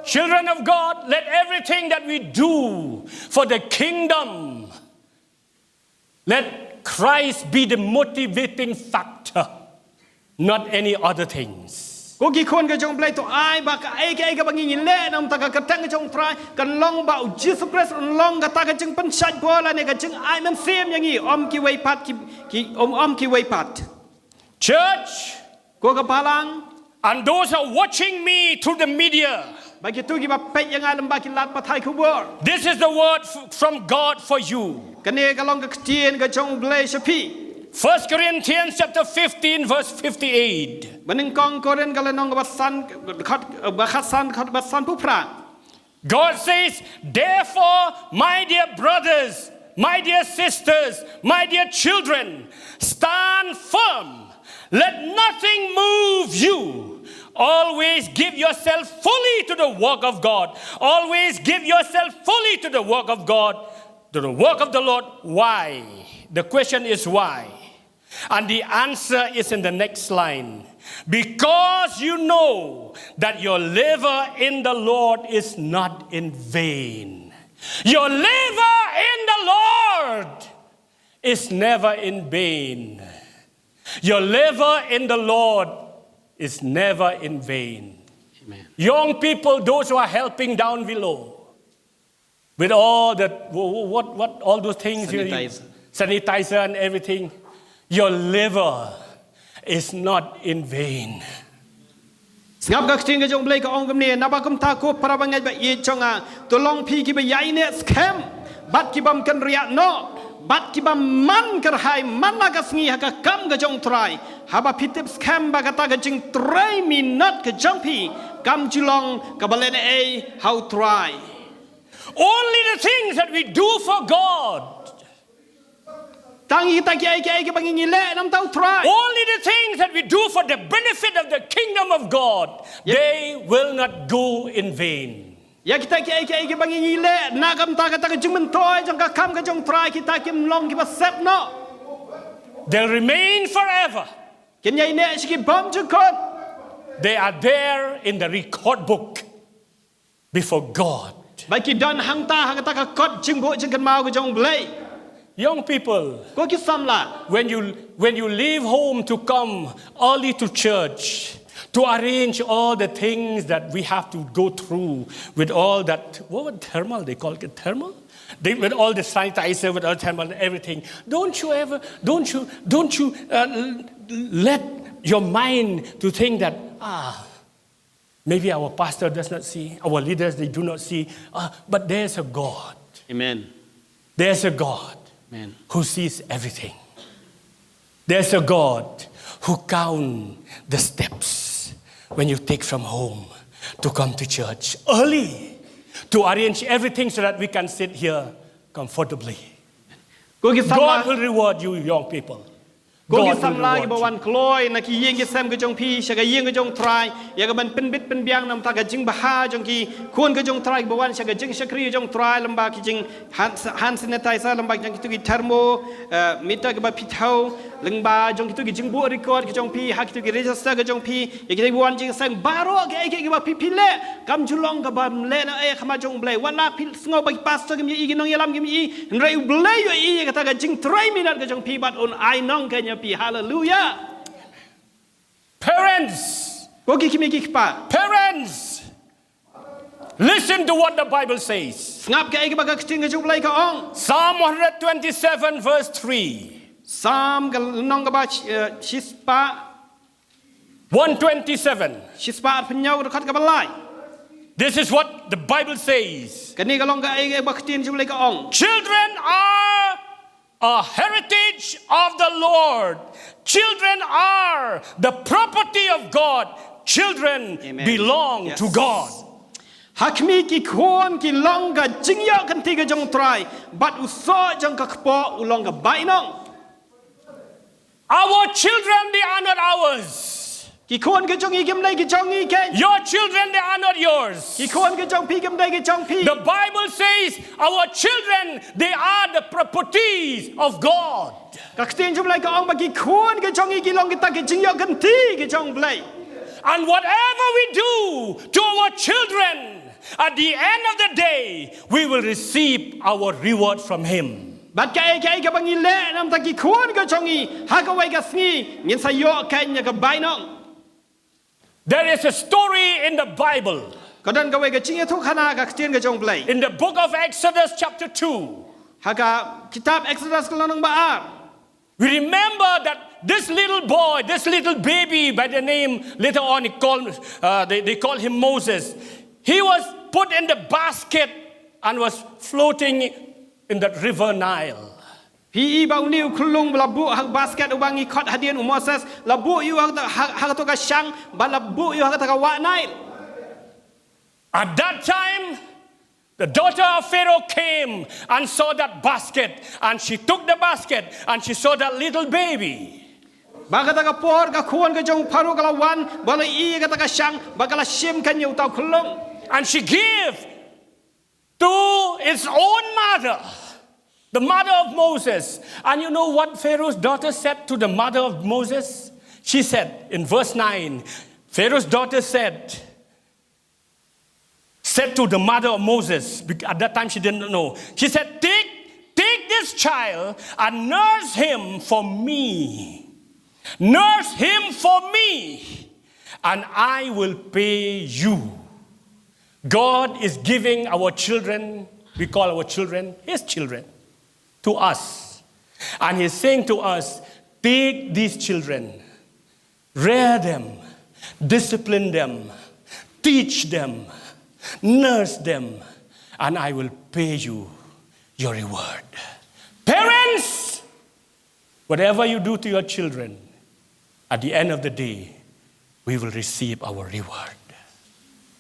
Children of God, let everything that we do for the kingdom, let Christ be the motivating factor, not any other things. Ko ki khun ka jong U Blei, to ai ba kaei kaei kaba ngi leh namar ka kyrteng ka jong U Trai kan long ba U Jisu Khrist un long kata ka jingpynshait bor lane ka jingai mynsiem ïa ngi, ym kiwei pat ki, ki ym, ym kiwei pat. Church, ko ka balang, and those are watching me through the media, bad kito kiba peit ïa nga lyngba ki lad pathai khubor. This is the word f- from God for you. Kane ka long ka ktien ka jong U Blei sha phi. First Corinthians chapter fifteen, verse fifty-eight. Banyngkong Korinth ka lynnong kaba san, khat, ba khatsan, khat ba sanphew phra. God says, "Therefore, my dear brothers, my dear sisters, my dear children, stand firm. Let nothing move you. Always give yourself fully to the work of God. Always give yourself fully to the work of God, to the work of the Lord." Why? The question is why. And the answer is in the next line. "Because you know that your labor in the Lord is not in vain." Your labor in the Lord is never in vain. Your labor in the Lord is never in vain. Amen. Young people, those who are helping down below, with all that, wh- wh- what, what, all those things, you know, you- Sanitizer. Sanitizer and everything, your labor is not in vain. Sngap ka ktien ka jong U Blei ka ong kumne, naba kumta ko para bangeit ba ïeit jong nga, to long phi kiba ïaineh skhem bad kibym kynriah noh bad kibym man kyrhai man la ka sngi ha ka kam ka jong U Trai, haba phi tip skhem ba kata ka jingtrei minot ka jong phi kam ju long kaba lehnohei ha U Trai. Only the things that we do for God, tang kita kiei kiei kiba ngi leh namar U Trai, only the things that we do for the benefit of the kingdom of God, yep, they will not go in vain. Ïa kita kiei kiei kiba ngi leh na ka bynta kata ka jingmyntoi jong ka kam ka jong U Trai, kita kim long kiba sep noh. They'll remain forever. Kin ïaineh sha ki bymjukut. They are there in the record book before God. Ba ki don hangta ha kata ka kot jingbuh jingkynmaw ka jong U Blei. Young people, ko ki samla, when you, when you leave home to come early to church, to arrange all the things that we have to go through with all that, what was thermal, they call it thermal? They, with all the sanitizer, with all thermal and everything. Don't you ever, don't you, don't you uh, l- let your mind to think that, ah, maybe our pastor does not see, our leaders, they do not see, uh, but there's a God. Amen. There's a God, amen, who sees everything. There's a God who counts the steps when you take from home to come to church early, to arrange everything so that we can sit here comfortably. Ko ki samla, God will reward you, young people. Ko ki samla kiba wan kloi na ki ïing ki sem ka jong phi sha ka ïing ka jong U Trai, ïa kaban pynbit pynbiang namar ka jingbha jong ki khun ka jong U Trai kiba wan sha ka jingshakri ka jong U Trai, lyngba ki jing hand, hand sanitizer, lyngba ki jong kito ki thermo, eh, meter kiba phi thew, lyngba jong kito ki jingbuh record ka jong phi, ha kito ki register ka jong phi, ïa kita kiba wan jingseng, baroh kiei kiei kiba phi phi leh kam ju long kaba lehnohei ha khmat jong U Blei. Wat la phi sngew ba ki pastor kim ïohi, ki nongïalam kim ïohi, hynrei U Blei u ïohi ïa kata ka jingtrei minot ka jong phi bad un ai nongkynnoh ïa phi. Haleluya. Parents, ko ki kmie ki kpa, parents, listen to what the Bible says. Sngap kaei kaba ka ktien ka jong U Blei ka ong. Psalm one hundred twenty-seven, verse three. Psalm ka lynnong kaba, eh, shispah, one twenty-seven, shispah arphew hynñiew, dkhot kaba lai. This is what the Bible says. Kane ka long kaei kaba ka ktien jong U Blei ka ong. Children are a heritage of the Lord. Children are the property of God. Children, amen, belong, yes, to God. Ha khmih, ki khun ki long ka jingïoh kynti ka jong U Trai, bad u soh jong ka kpoh u long ka bainong. Our children, they are not ours. Ki khun ki jong ngi kim dei ki jong ngi keiñ. Your children, they are not yours. Ki khun ki jong phi kim dei ki jong phi. The Bible says our children, they are the properties of God. Ka ktien jong U Blei ka ong ba ki khun ki jong ngi ki long kita ki jingïoh kynti ki jong U Blei. And whatever we do to our children, At the end of the day, we will receive our reward from Him. Bad kaei kaei kaba ngi leh namar ki khun ka jong ngi, ha kawei ka sngi ngin sa ïoh kein ïa ka bainong. There is a story in the Bible. Ka don kawei ka jingïathuhkhana ha ka ktien ka jong U Blei. In the book of Exodus, chapter two, ha ka kitab Exodus ka lynnong ba ar. We remember that this little boy, this little baby by the name, later on he called, uh, they, they call him Moses. He was put in the basket and was floating in that river Nile. Phi i ba une u khyllung ba la buh ha ka basket uba ngi khot hadien u Moses, la buh ïa u ha, ha, ha kato ka shang, ba la buh ïa u ha kato ka wah Nile. At that time, the daughter of Pharaoh came and saw that basket, and she took the basket, and she saw that little baby. Ba kata ka por ka khun ka jong u Pharaoh ka la wan, ba la i kata ka shang, ba ka la shim kein ïa uta u khyllung. And she gave to its own mother, the mother of Moses. And you know what Pharaoh's daughter said to the mother of Moses? She said in verse nine, Pharaoh's daughter said, said to the mother of Moses, bec-, at that time she didn't know. She said, "Take, take this child and nurse him for me. Nurse him for me, and I will pay you." God is giving our children, we call our children His children, to us. And He's saying to us, "Take these children, rear them, discipline them, teach them, nurse them, and I will pay you your reward." Parents, whatever you do to your children, at the end of the day, we will receive our reward.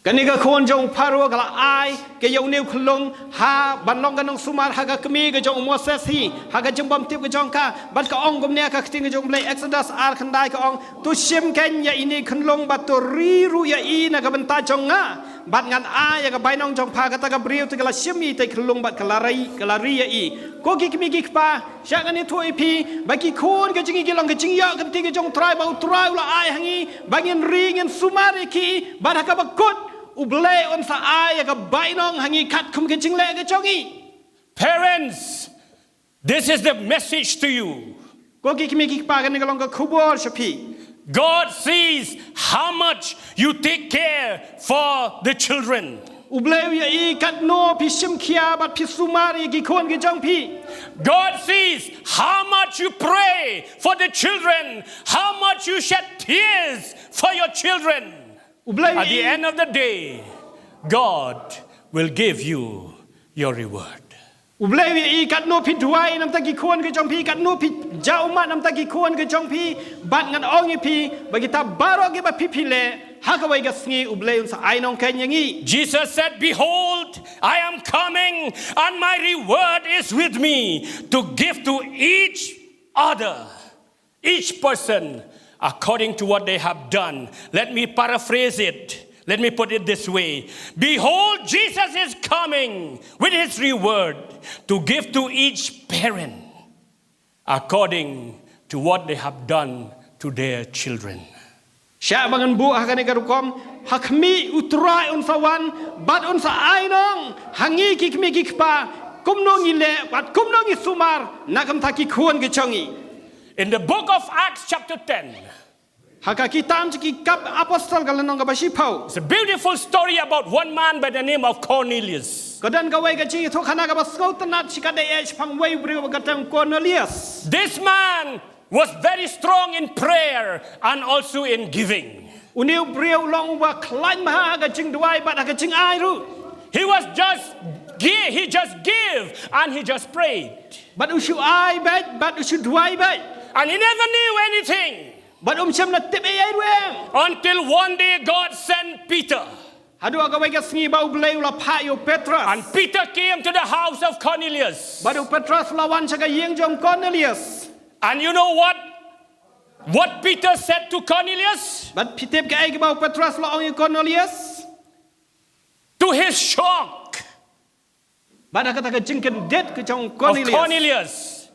Kane ka khun jong u Pharaoh ka la ai ka ïa une u khyllung ha ban long ka nongsumar ha ka kmie ka jong u Moses hi, ha ka jingbymtip ka jong ka, bad ka ong kumne ha ka ktien ka jong U Blei, Exodus ar khyndai ka ong, "To shim kein ïa ine i khyllung bad to ri ruh ïa i na ka bynta jong nga, bad ngan ai ïa ka bainong jong pha." Kata ka briew te ka la shim ïa ite i khyllung bad ka la ri, ka la ri ïa i. Ko ki kmie ki kpa, sha ngan ïathuh ïa phi ba ki khun ka jong ngi ki long ka jingïoh kynti ka jong U Trai ba U Trai u la ai ha ngi ba ngin ri ngin sumar ïa ki, bad ha kaba kut U Blei un sa ai ïa ka bainong ha ngi katkum ka jingleh ka jong ngi. Parents, this is the message to you. Ko ki kmie ki kpa, kane ka long ka khubor sha phi. God sees how much you take care for the children. U Blei u ïohi katno phi shim khia bad phi sumar ïa ki khun ki jong phi. God sees how much you pray for the children, how much you shed tears for your children. U Blei u ïohi. At the end of the day, God will give you your reward. U Blei u ïohi katno phi duwai namar ki khun ki jong phi, katno phi jaw ummat namar ki khun ki jong phi, bad ngan ong ïa phi ba kita baroh kiba phi phi leh, ha kawei ka sngi U Blei un sa ai nongkhein ïa ngi. Jesus said, "Behold, I am coming, and my reward is with me to give to each other, each person according to what they have done." Let me paraphrase it. Let me put it this way. Behold, Jesus is coming with his reward to give to each parent according to what they have done to their children. Sha ba ngan buh ha kane ka rukom, ha khmih U Trai un sa wan bad un sa ai nong ha ngi ki kmie ki kpa, kumno ngi leh bad kumno ngi sumar na ka bynta ki khun ki jong ngi. In the book of Acts, chapter ten, ha ka kitab jong ki Kam Apostol ka lynnong kaba shiphew, it's a beautiful story about one man by the name of Cornelius. Ka don kawei ka jingïathuhkhana kaba sngewtynnat shikatdei shaphang uwei u briew ba kyrteng Cornelius. This man was very strong in prayer and also in giving. Une u briew u long uba khlaiñ bha ha ka jingduwai bad ha ka jingai ruh. He was just gi-, he just give and he just prayed. Bad u shu ai beit bad u shu duwai beit. And he never knew anything. Bad um shym la tip ei ei ruh em. Until one day God sent Peter. Haduh kawei ka sngi ba U Blei u la phah ïa u Petros. And Peter came to the house of Cornelius. Bad u Petros u la wan sha ka ïing jong u Cornelius. And you know what? What Peter said to Cornelius? Bad phi tip kaei kaba u Petros u la ong ïa u Cornelius? To his shock, bad ha kata ka jingkyndit ka jong u Cornelius, Cornelius,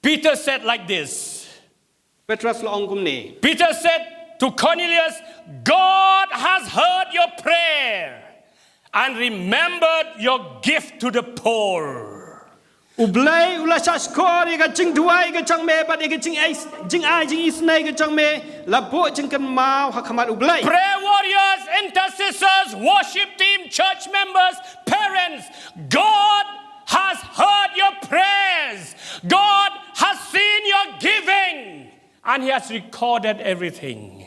Peter said like this. Petros u la ong kumne. Peter said to Cornelius, "God has heard your prayer and remembered your gift to the poor. U Blei u la shahshkor ïa ka jingduwai ka jong me bad ïa ka jingai, jingai jingisynei ka jong me la buh jingkynmaw ha khmat U Blei. Prayer warriors, intercessors, worship team, church members, parents, God has heard your prayers. God has seen your giving. And he has recorded everything.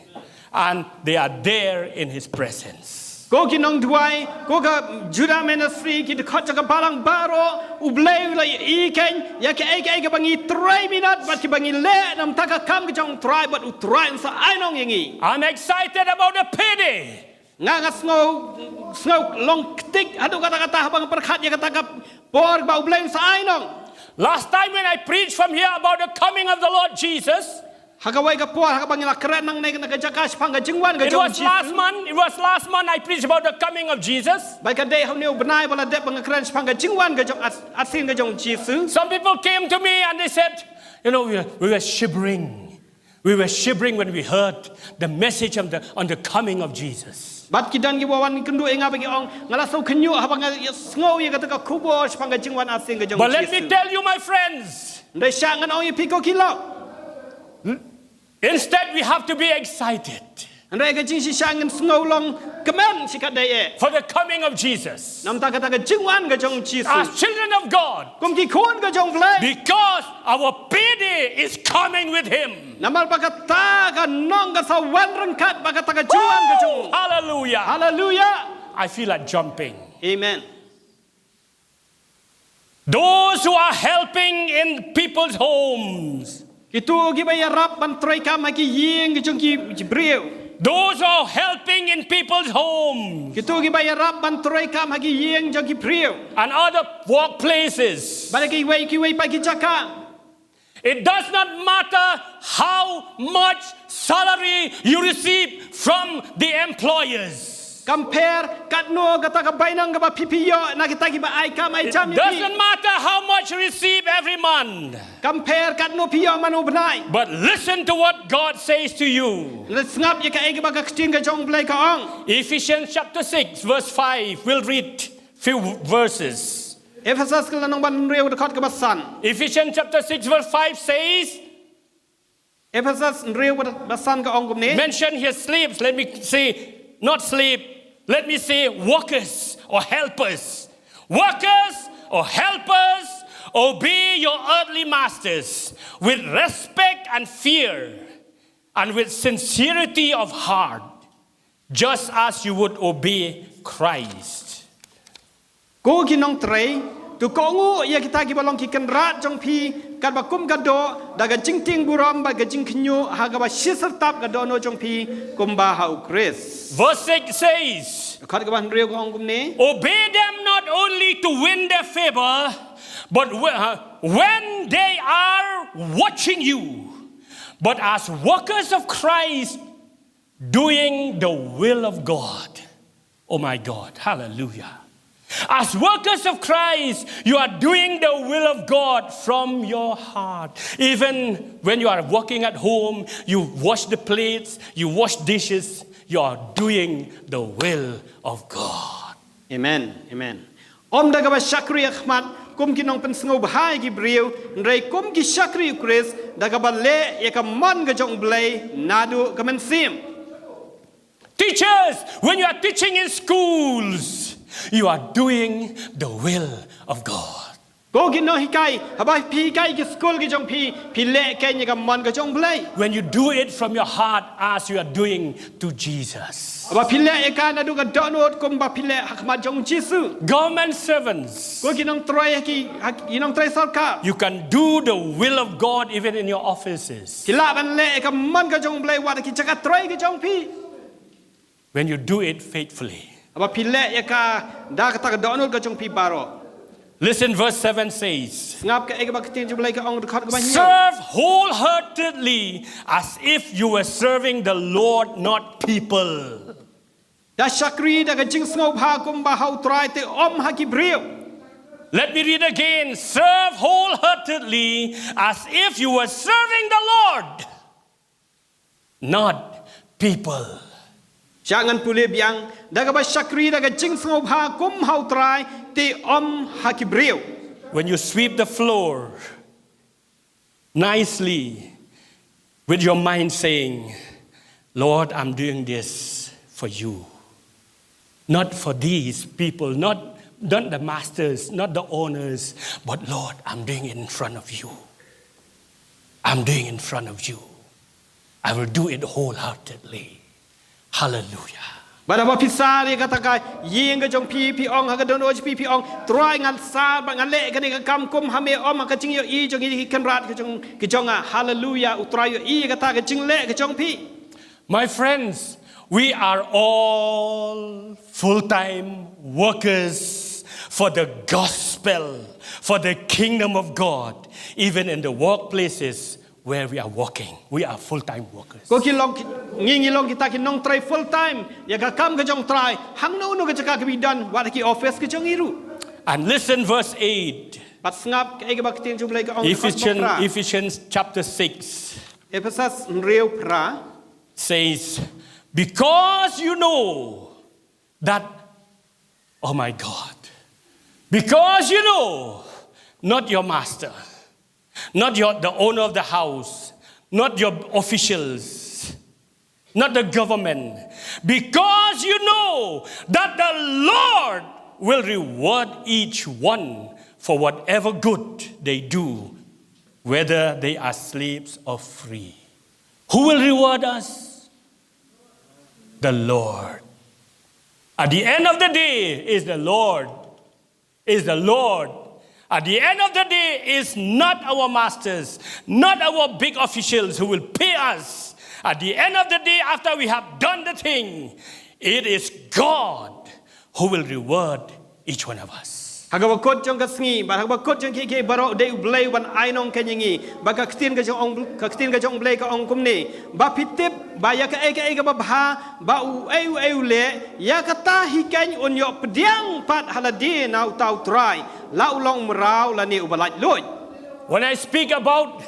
And they are there in his presence. Ko ki nongduwai, ko ka Judah Ministry, ki dkhot jong ka balang baroh, U Blei u la ïohi kein ïa kaei kaei kaba ngi trei minot bad kiba ngi leh namar ka kam ka jong U Trai bad U Trai un sa ai nong ïa ngi. I'm excited about the payday. Nga nga sngew, sngew long ktik haduh katta katta haba nga pyrkhat ïa kata ka por ba U Blei un sa ai nong. Last time when I preached from here about the coming of the Lord Jesus, ha kawei ka por ha kaba ngi la kren nangne na ka jaka shaphang ka jingwan ka jong U Jisu. It was last month, it was last month I preached about the coming of Jesus. Ba ka dei ha une u bnai ba la dep ba nga kren shaphang ka jingwan ka jong Ar-, Arsien ka jong U Jisu. Some people came to me and they said, you know, we were, we were shivering. We were shivering when we heard the message of the, on the coming of Jesus. Bad ki don kiba wan kynduh ïa nga ba ki ong, nga la sngew khynñiuh haba nga sngew ïa kata ka khubor shaphang ka jingwan arsien ka jong U Jisu. But let me tell you, my friends. Hynrei sha ngan ong ïa phi ko ki lok. Instead, we have to be excited. Hynrei ka jingshisha ngin sngew long kmen shi katdei eh. For the coming of Jesus. Namar kata ka jingwan ka jong U Jisu. As children of God. Kum ki khun ka jong U Blei. Because our payday is coming with him. Namar ba kata ka nong ka sa wan ryngkat bad kata ka jingwan ka jong u. Hallelujah. Hallelujah. I feel like jumping. Amen. Those who are helping in people's homes. Kito kiba ïarap ban treikam ha ki ïing ki jong ki briew. Those who are helping in people's homes. Kito kiba ïarap ban treikam ha ki ïing jong ki briew. And other workplaces. Bad kiwei kiwei pat ki jaka. It does not matter how much salary you receive from the employers. Kam pher katno kata ka bainong kaba phi phi ïoh na kita kiba ai kam ai jam ïa phi. It doesn't matter how much you receive every month. Kam pher katno phi ïoh man u bnai. But listen to what God says to you. Sngap ïa kaei kaba ka ktien ka jong U Blei ka ong. Ephesians chapter six verse five. We'll read few verses. Ephesus ka lynnong ba hynriew dkhot kaba san. Ephesians chapter six verse five says, Ephesus hynriew kaba san ka ong kumne. Mention here slaves, let me say, not slave, let me say workers or helpers. Workers or helpers, obey your earthly masters with respect and fear and with sincerity of heart, just as you would obey Christ. Ko ki nongtrei, to kohnguh ïa kita kiba long ki kynrad jong phi katba kum ka doh, da ka jingtieng burom bad ka jingkhynñiuh ha kaba shi syrtap ka dohnud jong phi kumba ha U Khrist. Verse six says, dkhot kaba hynriew ka ong kumne. Obey them not only to win their favor, but whe-, uh, when they are watching you, but as workers of Christ, doing the will of God. Oh my God, hallelujah. As workers of Christ, you are doing the will of God from your heart. Even when you are working at home, you wash the plates, you wash dishes, you are doing the will of God. Amen. Amen. Ym da kaba shakri ha khmat kum ki nongpynsngewbha ïa ki briew, hynrei kum ki shakri U Khrist da kaba leh ïa ka mon ka jong U Blei naduh ka mynsiem. Teachers, when you are teaching in schools, you are doing the will of God. Ko ki nonghikai, haba phi hikai ki skul ki jong phi, phi leh kein ïa ka mon ka jong U Blei. When you do it from your heart as you are doing to Jesus. Haba phi leh ïa ka naduh ka dohnud kumba phi leh ha khmat jong U Jisu. Government servants. Ko ki nongtrei ha ki, ha ki nongtrei sorkar. You can do the will of God even in your offices. Phi lah ban leh ïa ka mon ka jong U Blei wat ha ki jaka trei ki jong phi. When you do it faithfully. Haba phi leh ïa ka da kata ka dohnud ka jong phi baroh. Listen, verse seven says, sngap kaei kaba ka ktien jong U Blei ka ong, dkhot kaba hynñiew. Serve wholeheartedly as if you were serving the Lord, not people. Da shakri da ka jingsngewbha kumba ha U Trai te ym ha ki briew. Let me read again. Serve wholeheartedly as if you were serving the Lord, not people. Sha ngan pule biang, da kaba shakri da ka jingsngewbha kum ha U Trai, te ym ha ki briew. When you sweep the floor nicely with your mind saying, "Lord, I'm doing this for you. Not for these people, not, not the masters, not the owners, but Lord, I'm doing it in front of you. I'm doing it in front of you. I will do it wholeheartedly." Hallelujah. Bad haba phi sar ïa kata ka ïing ka jong phi, phi ong ha ka dohnud jong phi, phi ong, "Trai, ngan sar bad ngan leh kane ka kam kum ha me, ym ha ka jingïohi jong ki kynrad ka jong, ka jong nga." Hallelujah. U Trai u ïohi ïa kata ka jingleh ka jong phi. My friends, we are all full-time workers for the gospel, for the kingdom of God, even in the workplaces where we are working. We are full-time workers. Ko ki long ki, ngi, ngi long kita ki nongtrei full time ïa ka kam ka jong U Trai, hangno hangno ka jaka kaba ngi don, wat ha ki office ka jong ngi ruh. And listen, verse eight. Bad sngap kaei kaba ka ktien jong U Blei ka ong, Ephesians, Ephesians chapter six. Ephesus hynriew phra. Says, "Because you know that," oh my God, "because you know, not your master, not your, the owner of the house, not your officials, not the government, because you know that the Lord will reward each one for whatever good they do, whether they are slaves or free." Who will reward us? The Lord. At the end of the day, is the Lord, is the Lord. At the end of the day, is not our masters, not our big officials who will pay us. At the end of the day, after we have done the thing, it is God who will reward each one of us. Ha kaba kut jong ka sngi, bad ha kaba kut jong kiei kiei baroh, dei U Blei uban ai nongkhein ïa ngi. Bad ka ktien ka jong ong, ka ktien ka jong U Blei ka ong kumne, ba phi tip ba ïa kaei kaei kaba bha ba uei uei u leh, ïa kata hi khein un ïoh pdiang pat ha lade na uta U Trai, la u long mraw lane uba laitluid. When I speak about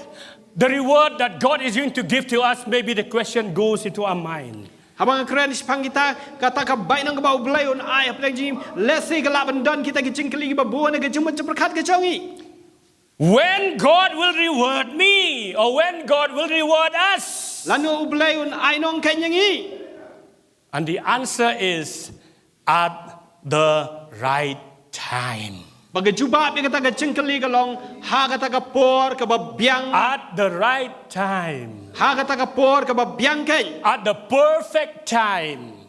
the reward that God is going to give to us, maybe the question goes into our mind. Haba nga kren shaphang kita, kata ka bainong kaba U Blei un ai hapdeng jong ngi, lehse ka lah ban don kita ki jingkylli kiba bun ha ka jingmut jingpyrkhat ka jong ngi. When God will reward me, or when God will reward us? Lano U Blei un ai nongkhein ïa ngi? And the answer is, at the right time. Bad ka jubab ïa kata ka jingkylli ka long, ha kata ka por kaba biang. At the right time. Ha kata ka por kaba biang khein. At the perfect time.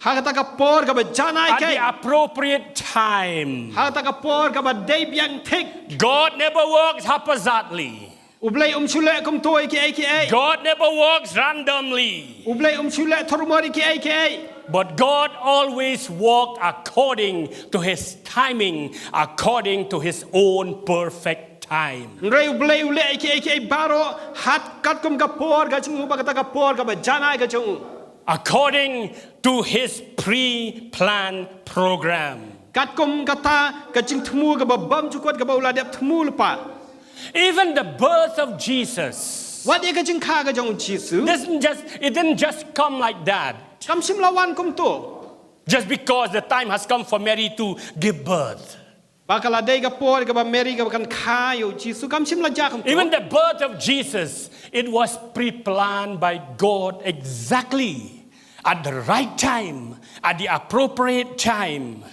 Ha kata ka por kaba janai khein. At the appropriate time. Ha kata ka por kaba dei biang thik. God never works haphazardly. U Blei um shu leh kumto ïa kiei kiei. God never works randomly. U Blei um shu leh thurmor ïa kiei kiei. But God always walk according to his timing, according to his own perfect time. Hynrei U Blei u leh ïa kiei kiei baroh ha katkum ka por ka jong u, bad kata ka por kaba janai ka jong u. According to his pre-planned program. Katkum kata ka jingthmu kaba bymjukut kaba u la dep thmu lypa. Even the birth of Jesus. Wat ïa ka jingkha ka jong U Jisu. Doesn't just, it didn't just come like that. Kam shym la wan kumto. Just because the time has come for Mary to give birth. Ba ka la dei ka por kaba Mary kaba kan kha ïa U Jisu, kam shym la jia kumto. Even the birth of Jesus, it was pre-planned by God exactly at the right time, at the appropriate time,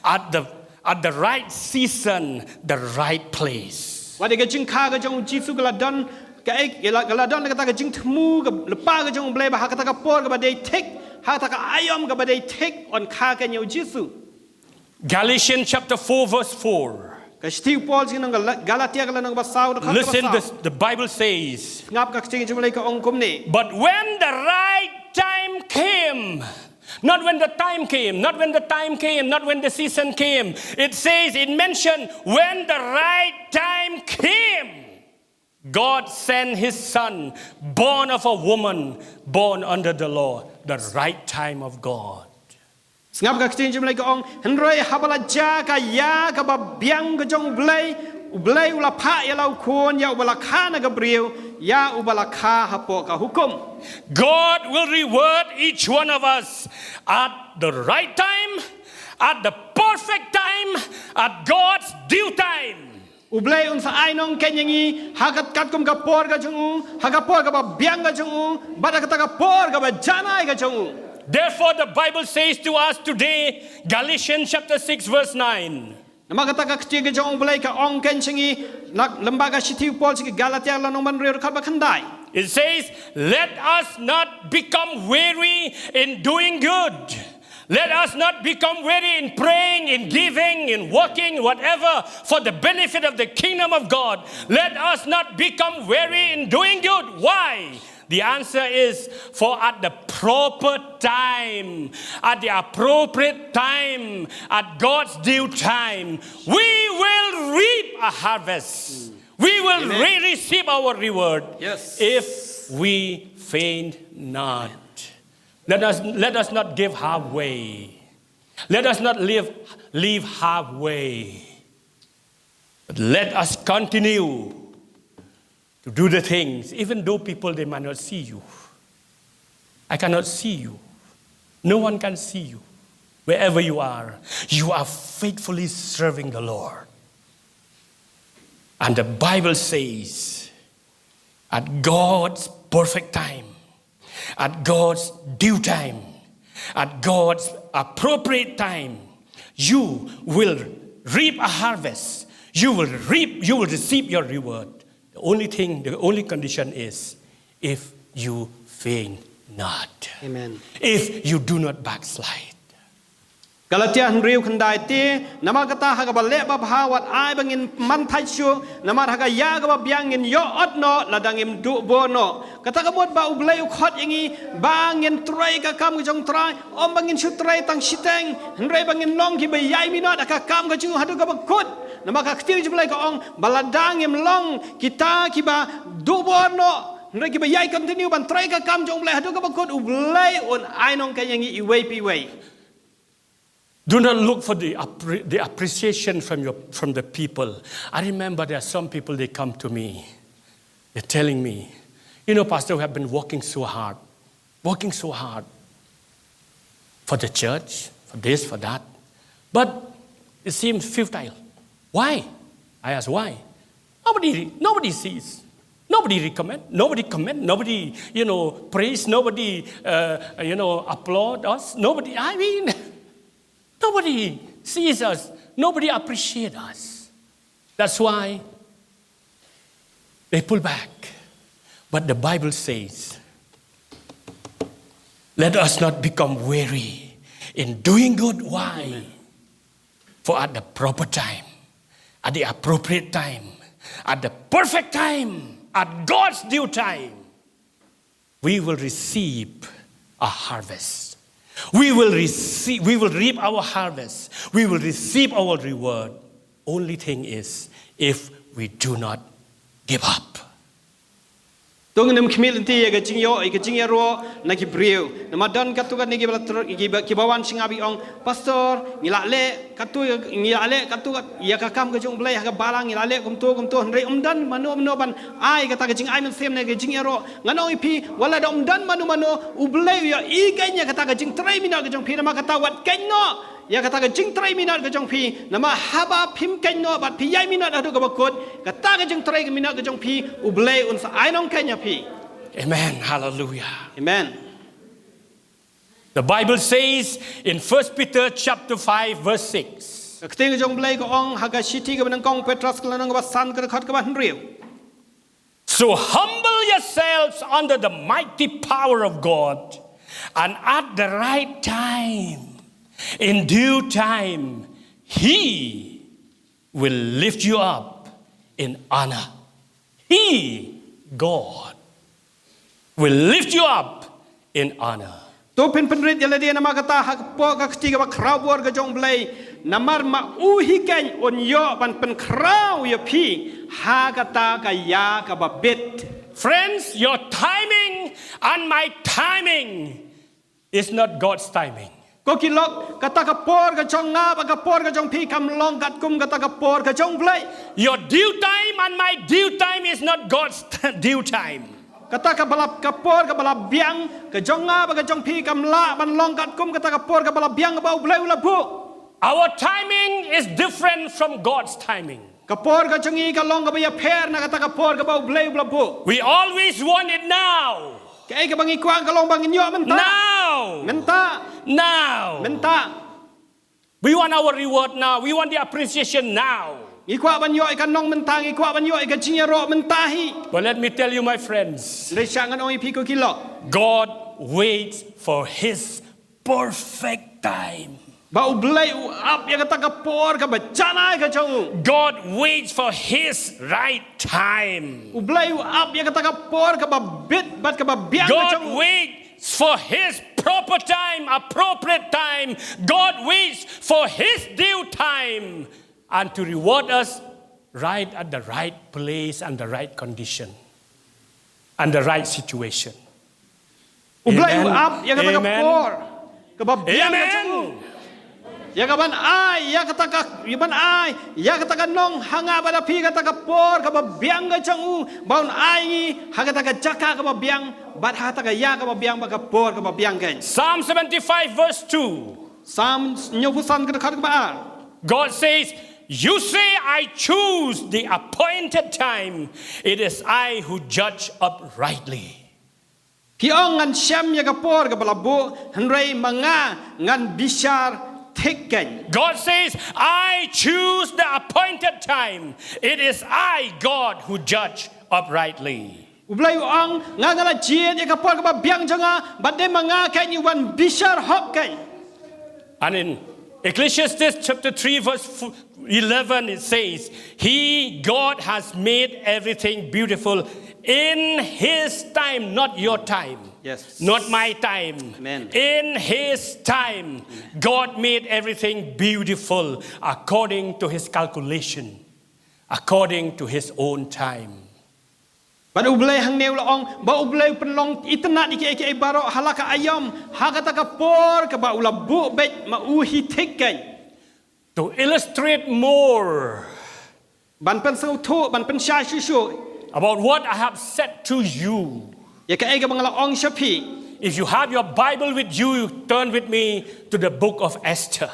at the, at the right season, the right place. Wat ïa ka jingkha ka jong U Jisu ka la don kaei, ka la, ka la don kata ka jingthmu ka lypa ka jong U Blei ba ha kata ka por kaba dei thik, ha kata ka aïom kaba dei thik, un kha khein ïa U Jisu. Galatians chapter four verse four. Ka shithi u Paul sha ki nong Gal-, Galatia ka lynnong ba saw, dkhot kaba saw. Listen, this, the Bible says, Sngap ka ktien jong U Blei ka ong kumne. But when the right time came, not when the time came, not when the time came, not when the season came. It says, it mentioned, when the right time came. God sent his son, born of a woman, born under the law, the right time of God. Sngap ka ktien jong U Blei ka ong, hynrei haba la jia ka ïa kaba biang ka jong U Blei, U Blei u la phah ïa la u khun ïa uba la kha na ka briew, ïa uba la kha hapoh ka hukum. God will reward each one of us at the right time, at the perfect time, at God's due time. U Blei un sa ai nongkhein ïa ngi ha kat katkum ka por ka jong u, ha ka por kaba biang ka jong u, bad ha kata ka por kaba janai ka jong u. Therefore, the Bible says to us today, Galatians chapter six, verse nine. Namar kata ka ktien ka jong u Blei ka ong khein sha ngi, na lyngba ka shithi u Paul sha ki Galatia lynnong ba hynriew dkhot ba khyndai. It says, "Let us not become weary in doing good. Let us not become weary in praying, in giving, in working, whatever, for the benefit of the kingdom of God. Let us not become weary in doing good." Why? The answer is, for at the proper time, at the appropriate time, at God's due time, we will reap a harvest. We will Amen. re-, receive our reward Yes. if we faint not. Let us, let us not give halfway. Let us not live, leave halfway. But let us continue to do the things, even though people, they might not see you. I cannot see you. No one can see you. Wherever you are, you are faithfully serving the Lord. And the Bible says, at God's perfect time, at God's due time, at God's appropriate time, you will reap a harvest. You will reap, you will receive your reward. The only thing, the only condition is if you faint not. Amen. If you do not backslide. Galatia hynriew khyndai te, namar kata ha kaba leh babha wat ai ba ngin man thait shuh, namar ha ka ïa kaba biang ngin ïoh ot noh, lada ngim duh bor noh. Kata ka mut ba u Blei u khot ïa ngi, ba ngin trei ka kam ka jong u Trai, ym ba ngin shu trei tang shiteng, hynrei ba ngin long kiba ïai minot ha ka kam ka jong u haduh kaba kut. Namar ka ktien jong u Blei ka ong, ba lada ngim long kita kiba duh bor noh, hynrei kiba ïai continue ban trei ka kam jong u Blei haduh kaba kut, u Blei un ai nongkhein ïa ngi iwei pa iwei. Do not look for the appre-, the appreciation from your, from the people. I remember there are some people, they come to me. They're telling me, "You know, Pastor, we have been working so hard, working so hard for the church, for this, for that. But it seems futile." Why? I ask, "Why?" Nobody, nobody sees. Nobody recommend, nobody comment, nobody, you know, praise, nobody, uh, you know, applaud us. Nobody, I mean, nobody sees us. Nobody appreciate us. That's why they pull back. But the Bible says, "Let us not become weary in doing good." Why? For at the proper time, at the appropriate time, at the perfect time, at God's due time, we will receive a harvest. We will receive, we will reap our harvest. We will receive our reward. Only thing is, if we do not give up. To ngin ym khmih lynti ïa ka jingïoh, ïa ka jingïaroh na ki briew. Namar don katto katne kiba la tr-, kiba, kiba wan sha nga ba ki ong, "Pastor, ngi la leh katto, ngi la leh katto kat-, ïa ka kam ka jong u Blei ha ka balang, ngi la leh kumto kumto, hynrei ym don mano mano ban ai kata ka jingai mynsiem ne ka jingïaroh." Ngan ong ïa phi, wat la da ym don mano mano, u Blei u ïohi keiñ ïa kata ka jingtrei minot ka jong phi, namar kata wat keiñ noh ïa kata ka jingtrei minot ka jong phi, namar haba phim keiñ noh bad phi ïai minot haduh kaba kut, kata ka jingtrei ka minot ka jong phi, u Blei un sa ai nongkhein ïa phi. Amen. Hallelujah. Amen. The Bible says in First Peter chapter five, verse six. Ka ktien ka jong u Blei ka ong ha ka shithi kaba nyngkong Petros ka lynnong kaba san ka dkhot kaba hynriew. So humble yourselves under the mighty power of God, and at the right time, in due time, He will lift you up in honor. He, God, will lift you up in honor. To phin pynrit ïa lade namar kata hapoh ka kti kaba khraw bor ka jong u Blei, namar ma u hi keiñ un ïoh ban pynkhraw ïa phi ha kata ka ïa kaba bit. Friends, your timing and my timing is not God's timing. Ko ki lok, kata ka por ka jong nga bad ka por ka jong phi kam long katkum kata ka por ka jong U Blei. Your due time and my due time is not God's due time. Kata ka ba la, ka por ka ba la biang ka jong nga bad ka jong phi kam lah ban long katkum kata ka por ka ba la biang kaba U Blei u la buh. Our timing is different from God's timing. Ka por ka jong ngi ka long kaba ïapher na kata ka por kaba U Blei u la buh. We always want it now. Kaei kaba ngi kwah ka long ba ngin ïoh mynta. Now. Mynta. Now. Mynta. We want our reward now. We want the appreciation now. Ngi kwah ban ïoh ïa ka nong mynta, ngi kwah ban ïoh ïa ka jingïaroh mynta hi. But let me tell you, my friends, hynrei sha ngan ong ïa phi ko ki lok, God waits for his perfect time. Ba U Blei u ap ïa kata ka por kaba janai ka jong u. God waits for his right time. U Blei u ap ïa kata ka por kaba bit bad kaba biang ka jong u. God waits for his proper time, appropriate time. God waits for his due time, and to reward us right at the right place and the right condition and the right situation. U Blei u ap ïa kata ka por kaba biang ka jong u. Ïa ka ban ai, ïa kata ka, ïa ban ai ïa kata ka nong ha nga bad ha phi, kata ka por kaba biang ka jong u, ba un ai ngi ha kata ka jaka kaba biang bad ha kata ka ïa kaba biang bad ka por kaba biang kein. Psalm seventy-five verse two. Psalm hynñiewphew san ka dkhot kaba ar. God says, "You say, 'I choose the appointed time. It is I who judge uprightly.'" Ki ong, "Ngan shem ïa ka por kaba la buh, hynrei ma nga ngan bishar thik kein." God says, "I choose the appointed time. It is I, God, who judge uprightly." U Blei u ong, "Nga nga la jied ïa ka por kaba biang jong nga, bad dei ma nga kein u ban bishar hok kein." And in Ecclesiastes chapter three verse eleven, it says, "He, God, has made everything beautiful in his time," not your time. Yes. Not my time. Amen. In his time, God made everything beautiful according to his calculation, according to his own time. Bad U Blei hangne u la ong ba U Blei u pynlong itynnad ïa kiei kiei baroh ha la ka aïom, ha kata ka por kaba u la buh beit ma u hi thik kein. To illustrate more, ban pynsngewthuh, ban pynshai shuh shuh, about what I have said to you, ïa kaei kaba nga la ong sha phi. If you have your Bible with you, turn with me to the book of Esther.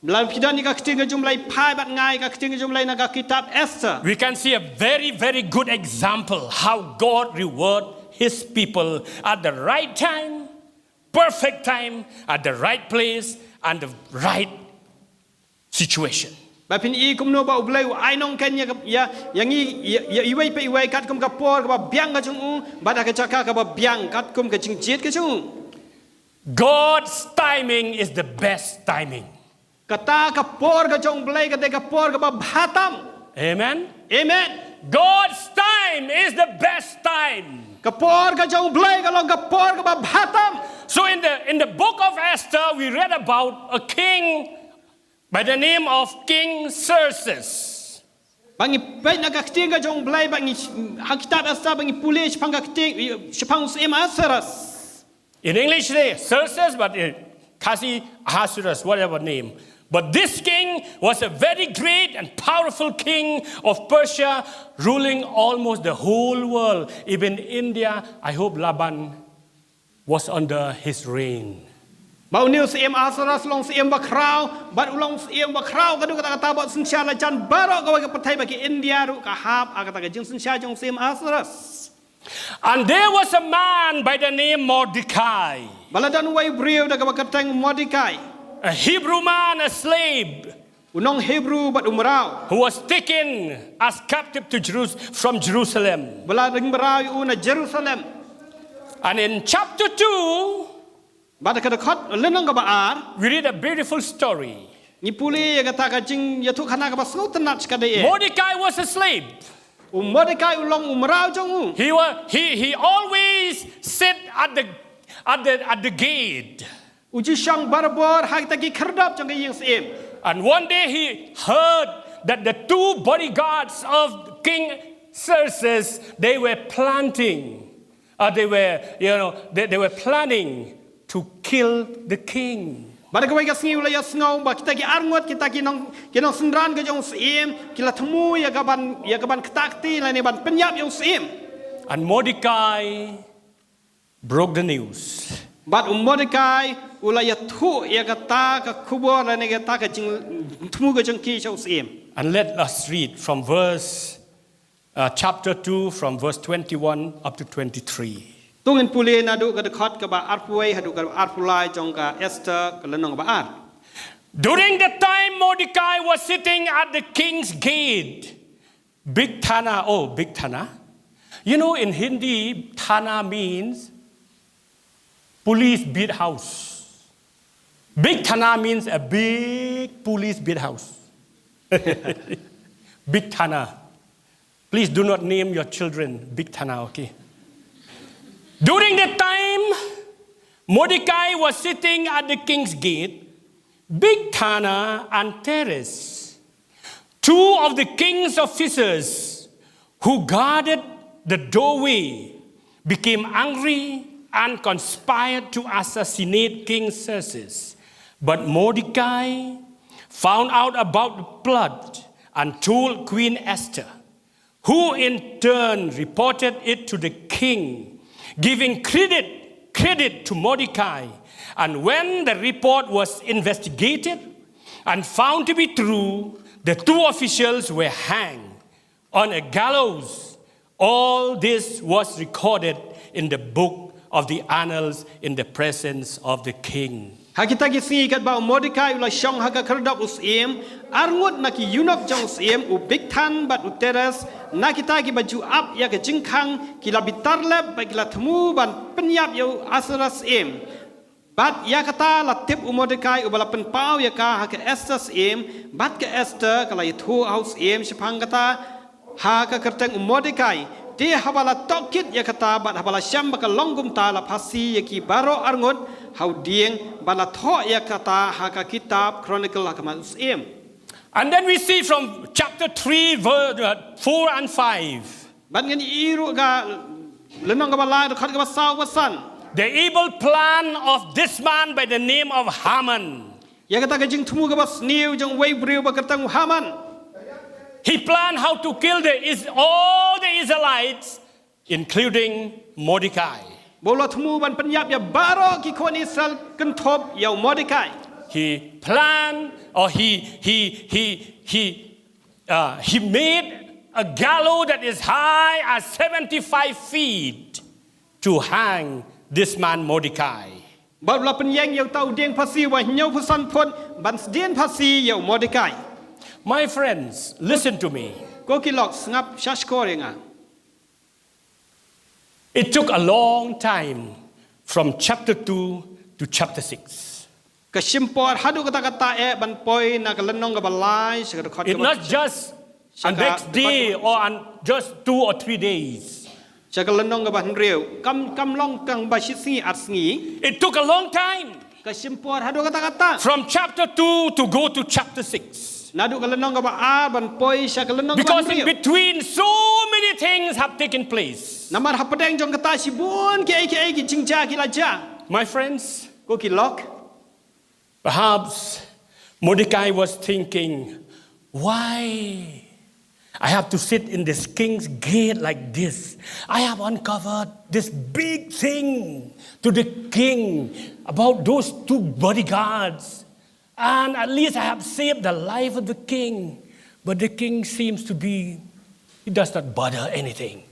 Lada phi don ïa ka ktien ka jong U Blei, phai bad nga ïa ka ktien ka jong U Blei na ka kitab Esther. We can see a very, very good example how God reward his people at the right time, perfect time, at the right place, and the right situation. Ba phin i kumno ba U Blei u ai nong kein ïa, ïa, ïa ngi, ïa, ïa iwei pa iwei katkum ka por kaba biang ka jong u, bad ha ka jaka kaba biang katkum ka jingjied ka jong u. God's timing is the best timing. Kata ka por ka jong U Blei ka dei ka por kaba bha tam. Amen. Amen. God's time is the best time. Ka por ka jong U Blei ka long ka por kaba bha tam. So in the, in the book of Esther, we read about a king by the name of King Xerxes. Ba ngi peit na ka ktien ka jong U Blei, ba ngi, ha kitab Esther ba ngi pule shaphang ka ktien, shaphang u Syiem Ahasuerus. In English they Xerxes, but in Khasi, Ahasuerus, whatever name. But this king was a very great and powerful king of Persia, ruling almost the whole world, even India. I hope Laban was under his reign. Ba une u Syiem Ahasuerus u long syiem bakhraw, bad u long syiem bakhraw ka dei kata kata bad synshar la jan baroh kawei ka pyrthei, ba ki India ruh ka hap ha kata ka jingsynshar jong u Syiem Ahasuerus. And there was a man by the name Mordecai. Ba la don uwei u briew da kaba kyrteng Mordekai. A Hebrew man, a slave. U nong Hebru bad u mraw. Who was taken as captive to Jerus-, from Jerusalem. Ba la ring mraw ïa u na Jerusalem. And in chapter two, bad ka dkhot, lynnong kaba ar, we read a beautiful story. Ngi pule ïa kata ka jingïathuhkhana kaba sngewtynnat shikatdei. Mordecai was a slave. U Mordekai u long u mraw jong u. He was, he, he always sit at the, at the, at the gate. U ju shong barabor ha kita ki khyrdop jong ka ïing syiem. And one day he heard that the two bodyguards of King Xerxes, they were planting, uh, they were, you know, they, they were planning to kill the king. Bad ha kawei ka sngi u la ïohsngew ba kita ki arngut, kita ki nong, ki nongsynran ka jong u syiem, ki la thmu ïa ka ban, ïa ka ban ktah kti lane ban pynïap ïa u syiem. And Mordecai broke the news. Bad u Mordekai u la ïathuh ïa kata ka khubor lane kata ka jingthmu ka jong ki sha u syiem. And let us read from verse, uh, chapter two, from verse twenty-one up to twenty-three. To ngin pule naduh ka dkhot kaba arphew wei haduh ka arphew lai jong ka Esther ka lynnong ba ar. During the time Mordecai was sitting at the king's gate, Bigthana, oh, Bigthana. You know, in Hindi, thana means police beat house. Bigthana means a big police beat house. Bigthana. Please do not name your children Bigthana, okay? During the time Mordecai was sitting at the king's gate, Bigthana and Teres, two of the king's officers who guarded the doorway, became angry and conspired to assassinate King Xerxes. But Mordecai found out about the plot and told Queen Esther, who in turn reported it to the king, giving credit, credit to Mordecai. And when the report was investigated and found to be true, the two officials were hanged on a gallows. All this was recorded in the book of the annals in the presence of the king. Ha kita ki sngi katba u Mordekai u la shong ha ka khyrdop u syiem, arngut na ki eunuch jong u syiem, u Bigthan bad u Teres, na kita kiba ju ap ïa ka jingkhang, ki la bitar lep bad ki la thmu ban pynïap ïa u Ahasuerus syiem. Bad ïa kata la tip u Mordekai uba la pynpaw ïa ka ha ka Esther syiem, bad ka Esther ka la ïathuh ha u syiem shaphang kata ha ka kyrteng u Mordekai. Te haba la tohkit ïa kata bad haba la shem ba ka long kumta la phasi ïa ki baroh arngut ha u dieng bad la thoh ïa kata ha ka kitab Chronicle ha khmat u syiem. And then we see from chapter three, verse, uh, four and five. Bad ngin ïohi ruh ka lynnong kaba lai, dkhot kaba saw bad san. The evil plan of this man by the name of Haman. Ïa kata ka jingthmu kaba sniew jong uwei u briew ba kyrteng u Haman. He planned how to kill the Is-, all the Israelites, including Mordecai. Ba u la thmu ban pynïap ïa baroh ki khun Israel kynthup ïa u Mordekai. He planned, or he, he, he, he, uh, he made a gallows that is high as seventy-five feet to hang this man Mordecai. Bad u la pynïeng ïa uta u dieng phasi uba hynñiewphew san phut ban sdien phasi ïa u Mordekai. My friends, listen to me. Ko ki lok, sngap shashkor ïa nga. It took a long time from chapter two to chapter six. Ka shim por haduh katta katta eh ban poi na ka lynnong kaba lai sha ka dkhot kaba, not just a next day or just two or three days. Sha ka lynnong kaba hynriew. Kam, kam long tang ba shi sngi ar sngi. It took a long time. Ka shim por haduh katta katta. From chapter two to go to chapter six. Naduh ka lynnong kaba ar ban poi sha ka lynnong kaba hynriew. Because in between so many things have taken place. Namar hapdeng jong kata shibun kiei kiei ki jingjia ki la jia. My friends, ko ki lok. Perhaps Mordecai was thinking, "Why I have to sit in this king's gate like this? I have uncovered this big thing to the king about those two bodyguards. And at least I have saved the life of the king." But the king seems to be, he does not bother anything.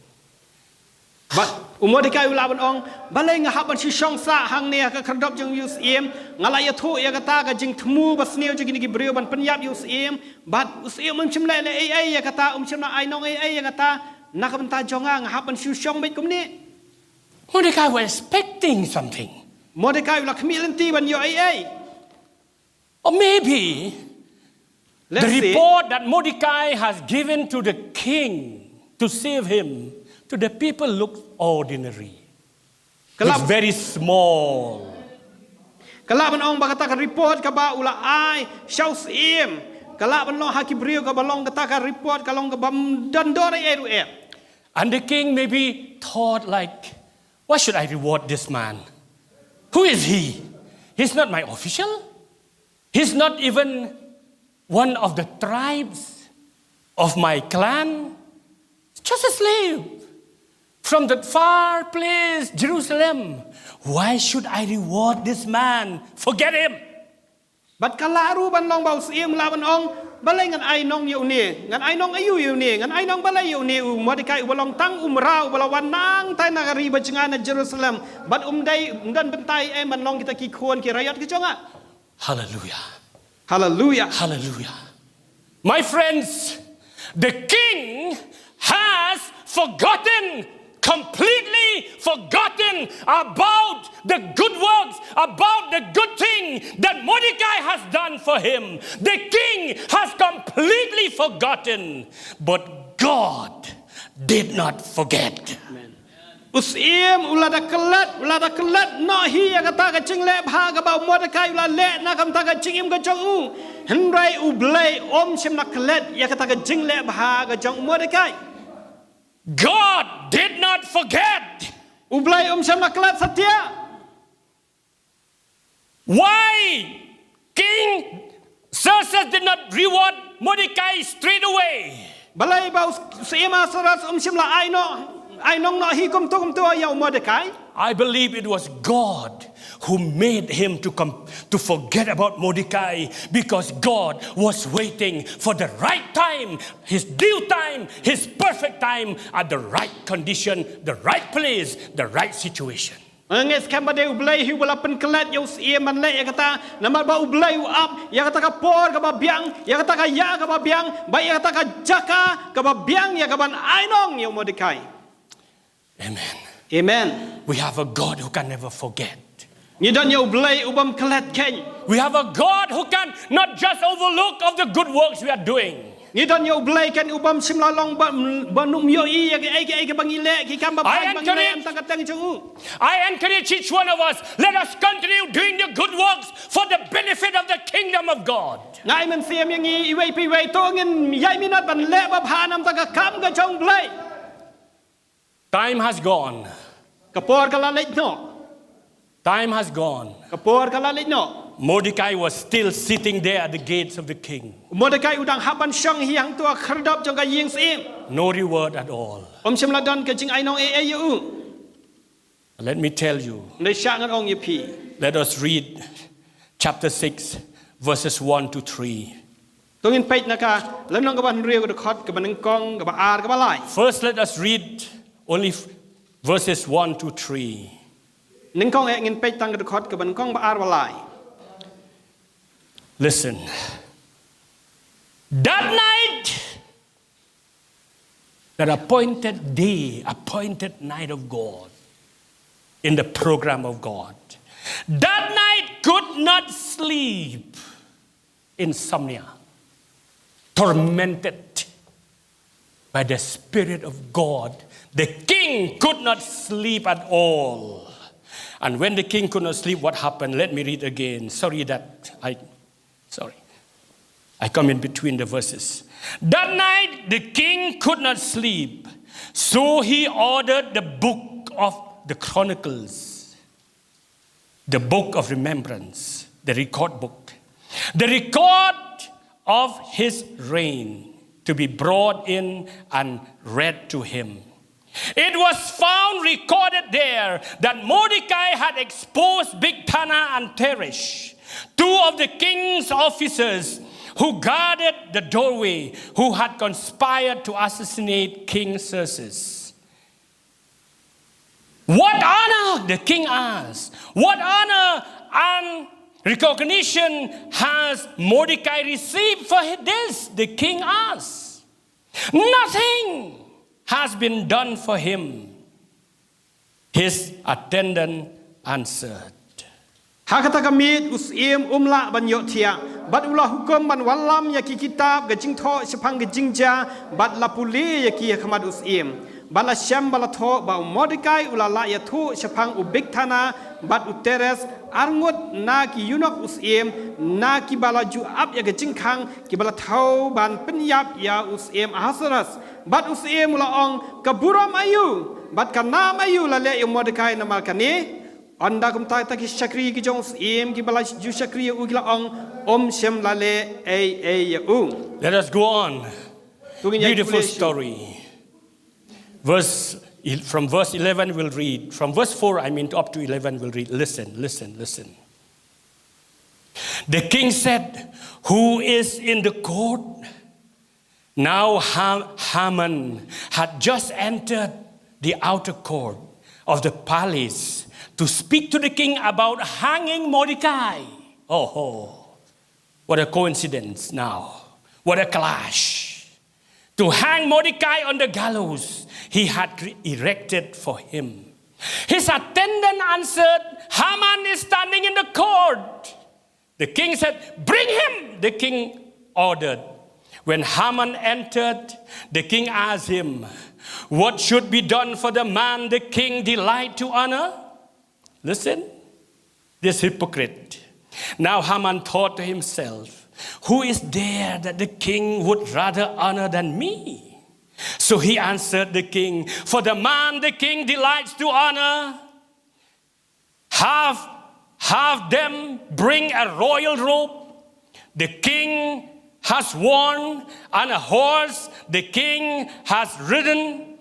Bad u Mordekai u lah ban ong, balei nga hap ban shu shong sah hangne ha ka khyrdop jong u syiem, nga la ïathuh ïa kata ka jingthmu ba sniew jong kine ki briew ban pynïap ïa u syiem, bad u syiem um shym la leh ei ei ïa kata, um shym la ai nong ei ei ïa kata, na ka bynta jong nga, nga hap ban shu shong beit kumne. Mordecai was expecting something. Mordekai u la khmih lynti ban ïoh ei ei. Or maybe the report that Mordecai has given to the king to save him, to the people looks ordinary. Looks very small. Ka lah ban ong ba kata ka report kaba u la ai sha u syiem, ka lah ban long ha ki briew kaba long kata ka report ka long kaba ym don dor ei ei ruh eh. And the king maybe thought like, "Why should I reward this man? Who is he? He's not my official. He's not even one of the tribes of my clan. Just a slave from that far place, Jerusalem. Why should I reward this man? Forget him. Bad ka lah ruh ban long ba u syiem u lah ban ong, balei ngan ai nong ïa une, ngan ai nong aïu ïa une, ngan ai nong balei ïa une u Mordekai uba long tang u mraw uba la wan nangtai na ka ri ba jngai na Jerusalem. Bad um dei, um don bynta ei ban long kita ki khun ki raiot ki jong nga. Hallelujah. Hallelujah. Hallelujah. My friends, the king has forgotten, completely forgotten about the good works, about the good thing that Mordecai has done for him. The king has completely forgotten, but God did not forget. Amen. U syiem u la da klet, u la da klet noh hi ïa kata ka jingleh bha kaba u Mordekai u la leh na ka bynta ka jingim ka jong u. Hynrei U Blei um shym la klet ïa kata ka jingleh bha ka jong u Mordekai. God did not forget. U Blei um shym la klet satia. Why King Xerxes did not reward Mordecai straight away? Balei ba u syiem Ahasuerus um shym la ai noh, ai nong noh hi kumto kumto ïa u Mordekai? I believe it was God who made him to come to forget about Mordecai, because God was waiting for the right time, his due time, his perfect time, at the right condition, the right place, the right situation. Nga ngeit skhem ba dei U Blei hi uba la pynklet ïa u syiem ban leh ïa kata, namar ba U Blei u ap ïa kata ka por kaba biang, ïa kata ka ïa kaba biang, bad ïa kata ka jaka kaba biang ïa kaban ai nong ïa u Mordekai. Amen. Amen. We have a God who can never forget. Ngi don ïa U Blei u bym klet keiñ. We have a God who can not just overlook of the good works we are doing. Ngi don ïa U Blei keiñ u bym shym la long ba, ba um ïohi ïa kiei kiei kiba ngi leh, ki kam ba bha ba ngi leh, ym tang ka teng jong u. I encourage each one of us, let us continue doing the good works for the benefit of the kingdom of God. Nga ai mynsiem ïa ngi iwei pa iwei, to ngin ïai minot ban leh ba bha na ka bynta ka kam ka jong U Blei. Time has gone. Ka por ka la leit noh. Time has gone. Ka por ka la leit noh. Mordecai was still sitting there at the gates of the king. Mordekai u dang hap ban shong hi hangto ha khyrdop jong ka ïing syiem. No reward at all. Um shym la don ka jingai nong ei ei ïa u. Let me tell you. Hynrei shah ngan ong ïa phi. Let us read chapter six, verses one to three. To ngin peit na ka lynnong kaba hynriew, ka dkhot kaba nyngkong, kaba ar, kaba lai. First, let us read only f-, verses one to three. Nyngkong eh ngin peit tang ka dkhot kaba nyngkong, ba ar, ba lai. Listen. That night, that appointed day, appointed night of God, in the program of God, that night could not sleep, insomnia, tormented by the Spirit of God. The king could not sleep at all. And when the king could not sleep, what happened? Let me read again. Sorry that I, sorry. I come in between the verses. That night the king could not sleep, so he ordered the book of the Chronicles, the book of remembrance, the record book, the record of his reign to be brought in and read to him. It was found recorded there that Mordecai had exposed Bigthana and Teresh, two of the king's officers who guarded the doorway, who had conspired to assassinate King Xerxes. What honor, the king asked. What honor and recognition has Mordecai received for this? The king asked. Nothing has been done for him, his attendant answered. Ha kata ka miet u syiem um lah ban ïohthiah, bad u la hukum ban wallam ïa ki kitab ka jingthoh shaphang ka jingjia, bad la pule ïa ki ha khmat u syiem. Bad la shem ba la thoh ba u Mordekai u la lah ïathuh shaphang u Bigthana bad u Teresh, arngut na ki eunuch u syiem, na kiba la ju ap ïa ka jingkhang, kiba la thew ban pynïap ïa u syiem Ahasuerus. Bad u syiem u la ong, ka burom aïu bad ka nam aïu la leh ïa u Mordekai namar kane? Ynda kumta kita ki shakri ki jong u syiem kiba la ju shakri ïa u ki la ong, ym shym la leh ei ei ïa u. Let us go on. To ngin ïa pule shuh. Beautiful story. Verse, from verse eleven we'll read. From verse four, I mean, up to eleven we'll read. Listen, listen, listen. The king said, "Who is in the court?" Now Ha-, Haman had just entered the outer court of the palace to speak to the king about hanging Mordecai. Oh, ho. What a coincidence now. What a clash. To hang Mordecai on the gallows he had re-, erected for him. His attendant answered, "Haman is standing in the court." The king said, "Bring him," the king ordered. When Haman entered, the king asked him, "What should be done for the man the king delight to honor?" Listen, this hypocrite. Now Haman thought to himself, "Who is there that the king would rather honor than me?" So he answered the king, "For the man the king delights to honor, have, have them bring a royal robe the king has worn and a horse the king has ridden,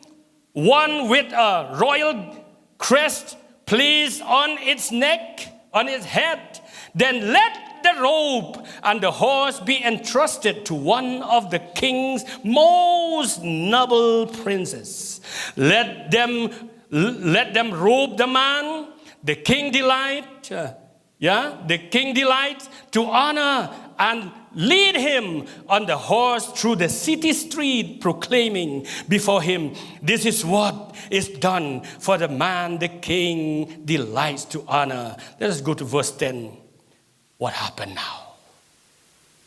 one with a royal crest placed on its neck, on its head. Then let the robe and the horse be entrusted to one of the king's most noble princes. Let them, let them robe the man the king delight, uh, yeah, the king delights to honor, and lead him on the horse through the city street, proclaiming before him, 'This is what is done for the man the king delights to honor.'" Let us go to verse ten. What happened now?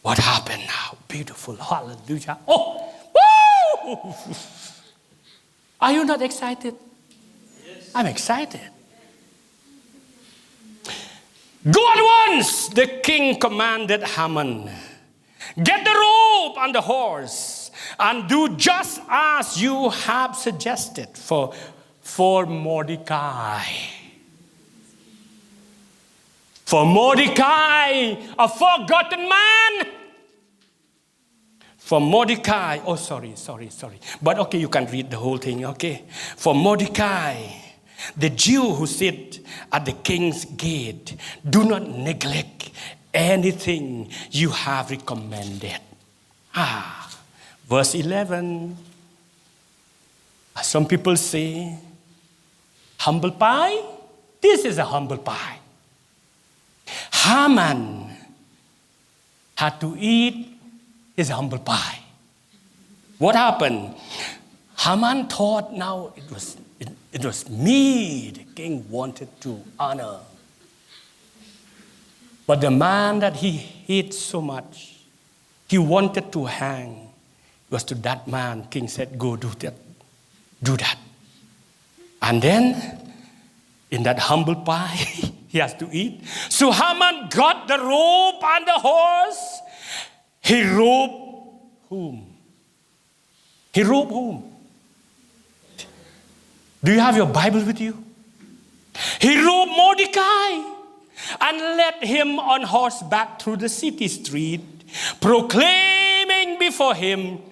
What happened now? Beautiful. Hallelujah. Oh, woo! Are you not excited? I'm excited. "Go at once," the king commanded Haman. "Get the robe and the horse, and do just as you have suggested for, for Mordecai." For Mordecai, a forgotten man. For Mordecai, oh, sorry, sorry, sorry. But okay, you can read the whole thing, okay? "For Mordecai, the Jew who sit at the king's gate, do not neglect anything you have recommended." Ah, verse eleven. Some people say, "Humble pie? This is a humble pie." Haman had to eat his humble pie. What happened? Haman thought now it was, it, it was me the king wanted to honor. But the man that he hates so much, he wanted to hang, was to that man, king said, "Go do that. Do that." And then, in that humble pie, he has to eat. So Haman got the robe and the horse. He robed whom? He robed whom? Do you have your Bible with you? He robed Mordecai and led him on horseback through the city street, proclaiming before him,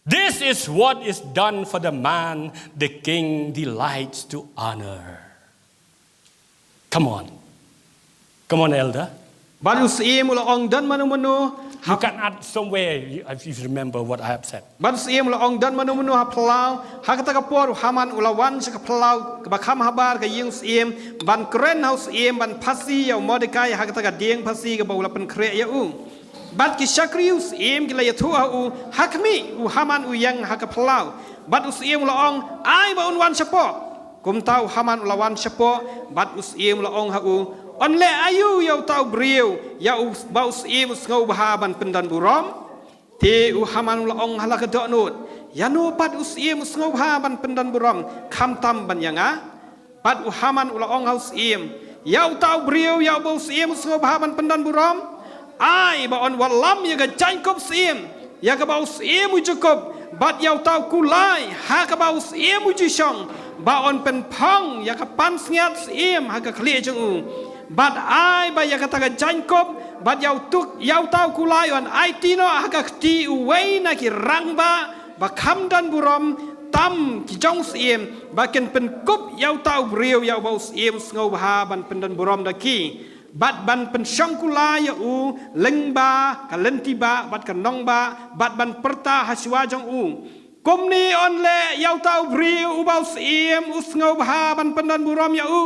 "This is what is done for the man the king delights to honor." Come on. Come on, elder. Bad u syiem u la ong, "Don mano mano." You can add somewhere if you remember what I have said. Bad u syiem u la ong, "Don mano mano ha phyllaw." Ha kata ka por u Haman u la wan sha ka phyllaw kaba kham habar ka ïing u syiem, ban kren ha u syiem ban phasi ïa u Mordecai ha kata ka dieng phasi kaba u la pynkhreh ïa u. Bad ki shakri u syiem ki la ïathuh ha u, ha khmih u Haman u ïeng ha ka phyllaw. Bad u syiem u la ong, "Ai ba un wan shapoh." Kumta u Haman u la wan shapoh, bad u syiem u la ong ha u, "Un leh aïu ïa uta u briew, ïa u ba u syiem u sngewbha ban pyndonburom?" Te u Haman u la ong ha la ka dohnud, "Ïano pat u syiem u sngewbha ban pyndonburom, khamtam ban ïa nga?" Bad u Haman u la ong ha u syiem, "Ïa uta u briew, ïa uba u syiem u sngewbha ban pyndonburom, ai ba un wallam ïa ka jaiñkup syiem, ïa kaba u syiem u ju kup, bad ïa uta u kulai ha kaba u syiem u ju shong, ba un pynphong ïa ka pansngiat syiem ha ka khlieh jong u. Bad ai ba ïa kata ka jaiñkup bad ïa uta u, ïa uta u kulai un aiti noh ha ka kti uwei na ki rangbah ba kham don burom tam ki jong u syiem, ba kin pynkup ïa uta u briew ïa uba u syiem u sngewbha ban pyndon burom da ki. Bad ban pynshong kulai ïa u lyngba ka lynti bah bad ka nongbah, bad ban pyrta ha shuwa jong u, kumne un leh ïa uta u briew uba u syiem u sngewbha ban pyndon burom ïa u.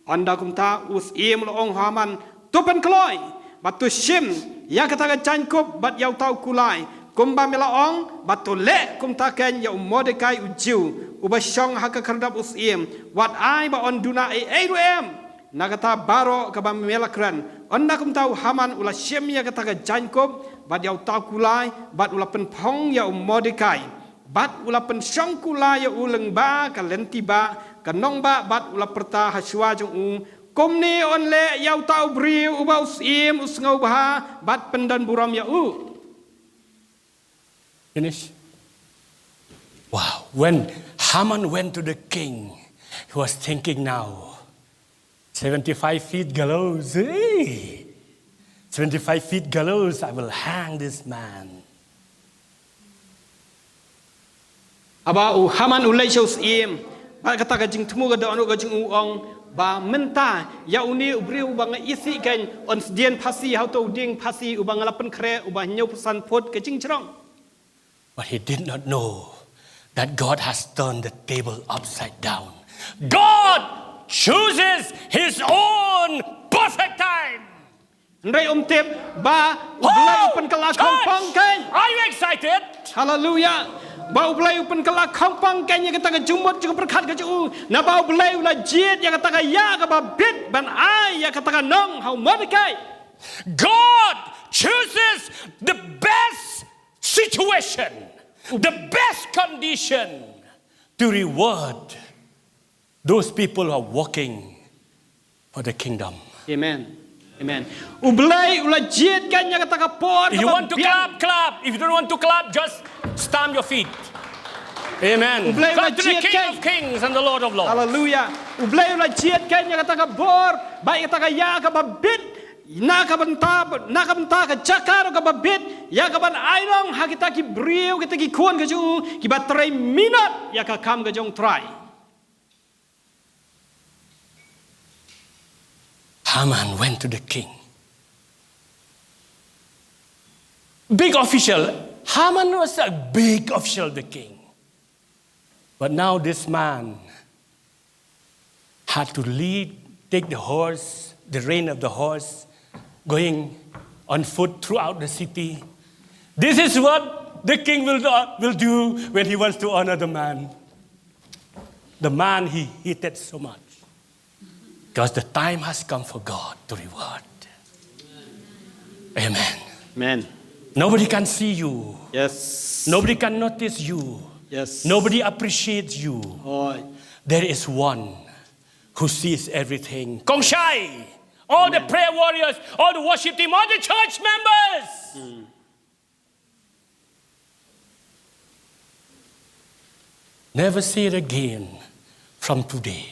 Ynda kumta u syiem u la ong ha u Haman, to pynkloi bad to shim ïa kata ka jaiñkup bad ïa uta u kulai, kumba me la ong, bad to leh kumta keiñ ïa u Mordekai u Jiw uba shong ha ka khyrdop u syiem. Wat ai ba un duna ei ei ruh em na kata baroh kaba me la kren. Ynda kumta u Haman u la shim ïa kata ka jaiñkup bad ïa uta u kulai, bad u la pynphong ïa u Mordekai, bad u la pynshong kulai ïa u lyngba ka lynti bah, ka nongbah, bad u la pyrta ha shuwa jong u, kumne un leh ïa uta u briew uba u syiem u sngewbha ban pyndon burom ïa u. Finish. Wow. When Haman went to the king, he was thinking now, seventy-five feet gallows, hey! Seventy-five feet gallows, I will hang this man. Haba u Haman u leit sha u syiem, bad kata ka jingthmu ka don ruh ka jong u, u ong ba mynta ïa une u briew uba nga isih keiñ un sdien phasi ha uto u dieng phasi uba nga la pynkhreh uba hynñiewphew san phut ka jingjrong. But he did not know that God has turned the table upside down. God chooses his own perfect time. Hynrei um tip ba U Blei u pynkylla khongpong keiñ. Are you excited? Haleluya. Ba U Blei u pynkylla khongpong keiñ ïa kata ka jingmut jingpyrkhat ka jong u. Naba U Blei u la jied ïa kata ka ïa kaba bit ban ai ïa kata ka nong ha u Mordekai. God chooses the best situation, the best condition to reward those people who are working for the kingdom. Amen. Amen. U Blei u la jied keiñ ïa kata ka por. If you want to clap, clap. If you don't want to clap, just stamp your feet. Amen. U Blei u la jied keiñ. Clap to the King of Kings and the Lord of Lords. Haleluya. U Blei u la jied keiñ ïa kata ka bor, bad ïa kata ka ïa kaba bit, na ka bynta, na ka bynta ka jaka ruh kaba bit, ïa kaban ai long ha kita ki briew, kita ki khun ka jong u kiba trei minot ïa ka kam ka jong u Trai. Haman went to the king. Big official. Haman was a big official of the king. But now this man had to lead, take the horse, the rein of the horse, going on foot throughout the city. This is what the king will do, will do when he wants to honor the man, the man he hated so much. Because the time has come for God to reward. Amen. Amen. Nobody can see you. Yes. Nobody can notice you. Yes. Nobody appreciates you. Oh. There is one who sees everything. Kong Shai, all the prayer warriors, all the worship team, all the church members. Never say it again from today.